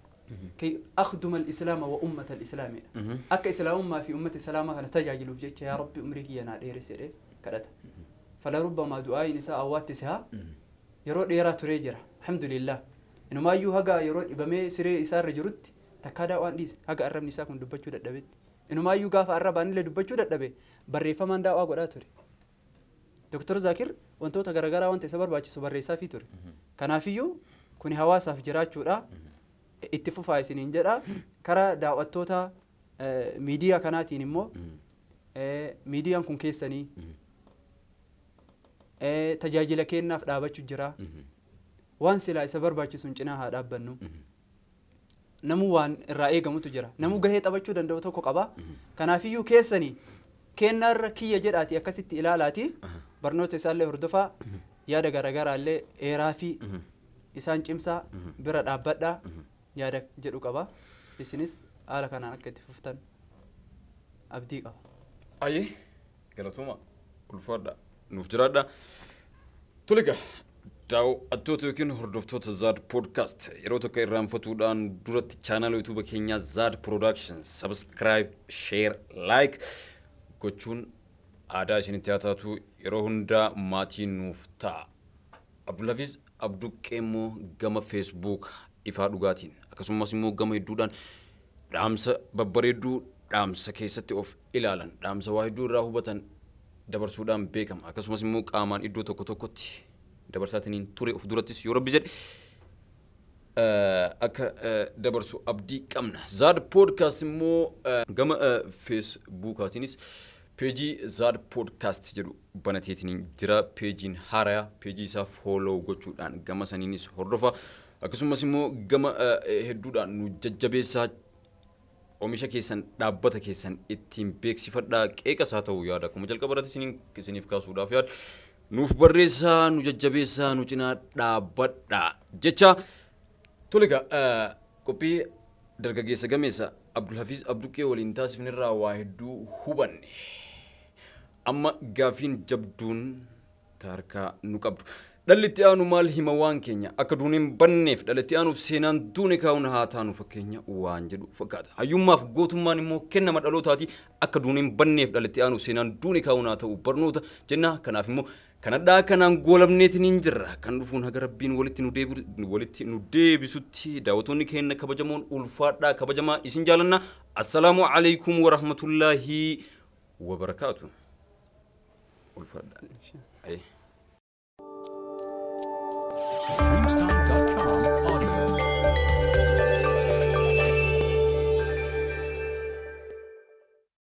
Kay akhduma al-islaama wa ummata al-islaamidha. Akka Islaamummaa fi ummata Islaamaa kana tajaajiluuf jecha yaa Rabbi, umrii kiyya naa dheeressi jedhee kadhata. Fala rubbamaa du'aayin isaa awwaatti sihaa yeroo dheeraa turee jira. Alhamdulillah. Inumaayyuu haga yeroo dhibamee siree isaarra jirutti takkaa daawwaan dhiise, haga arrabni isaa kun dubbachuu dadhabetti. Inumaayyuu gaafa arrabaan illee dubbachuu dadhabe barreeffamaan daawwaa godhaa ture. Dr. Zakir wantoota garaagaraa wanta isa barbaachisu barreessaafii ture. Kanaafiyyuu kuni hawaasaaf jiraachuudha. Itti fufaa isiniin jedha. Karaa daawwattoota miidiyaa kanaatiin immoo, miidiyaan kun keessanii tajaajila kennaaf dhaabachuu jira. Waan silaa isa barbaachisuun cinaa haa dhaabbannu. Namuu waan irraa eegamutu jira. Namuu gahee taphachuu danda'u tokko qaba. Kanaafiyyuu keessanii kennaarra kiyya jedhaati akkasitti ilaalaati. Barnoota isaallee hordofaa, yaada garaagaraallee eeraa fi isaan cimsaa bira dhaabbadhaa yaada jedhu qaba. Isinis haala kanaan akka itti fuftan abdii qaba. Ayyee, galatooma, ulfaadha, nuuf jiraadha. Tole egaa, daawwattoota yookiin hordoftoota Zaad Podcast, yeroo tokko irraanfatuudhaan duratti chaanaala yuutuuba keenyaa Zaad Production subscribe, share, like gochuun aadaa isinitti haa taatu. Yeroo hundaa maatii nuuf ta'a. Abdulhafiz Abduqqee immoo gama Facebook ifaa dhugaatiin akkasumas immoo gama hedduudhaan dhaamsa babbareedduu, dhaamsa keessatti of ilaalan, dhaamsa waa hedduu irraa hubatan dabarsuudhaan beekama. Akkasumas immoo qaamaan iddoo tokko tokkotti dabarsaatiniin ture. Of durattis yoo Rabbi jedhe akka dabarsu abdii qabna. Zaad Podcast immoo gama Feesbuukaatiinis peejii Zaad Podcast jedhu banateetiin jira. Peejiin haaraa peejii isaa follow gochuudhaan gama saniinis hordofa. Akkasumas immoo gama hedduudhaan nu jajjabeessaa. Oomisha keessan, dhaabbata keessan ittiin beeksifadhaa. Qeeqas haa ta'u, yaada akkuma jalqaba irratti isiniif kaasuudhaaf yaada nuuf barreessaa, nu jajjabeessaa, nu cinaa dhaabbadhaa jecha. Tole egaa, qophii dargaggeessa gameessa Abdulhafiz Abduqqee waliin taasifnirraa waa hedduu hubanne. Amma gaafiin jabduun harkaa nu qabdu. Dhalli itti aanu maal hima waan keenya? Akka duuneen banneef dhala itti aanuuf seenaan duune kaa'uun haa taanu fakkeenya waan jedhu fakkaata. Hayyummaaf gootummaan immoo kennama dhalootaati. Akka duuneen banneef dhala itti aanuuf seenaan duune kaa'uun haa ta'u barnoota jenna. Kanaaf immoo kanadhaa kanaan goolamneetiin hin jirra. Kan dhufuun haga Rabbiin walitti nu deebisutti, daawwattoonni keenya kabajamoon, ulfaadhaa, kabajamaa, isin jaalanna. Assalaamu alaikum wa rahmatullaahi wa barakaatu. Ulfaadhaa. Aye. Dreamstime.com.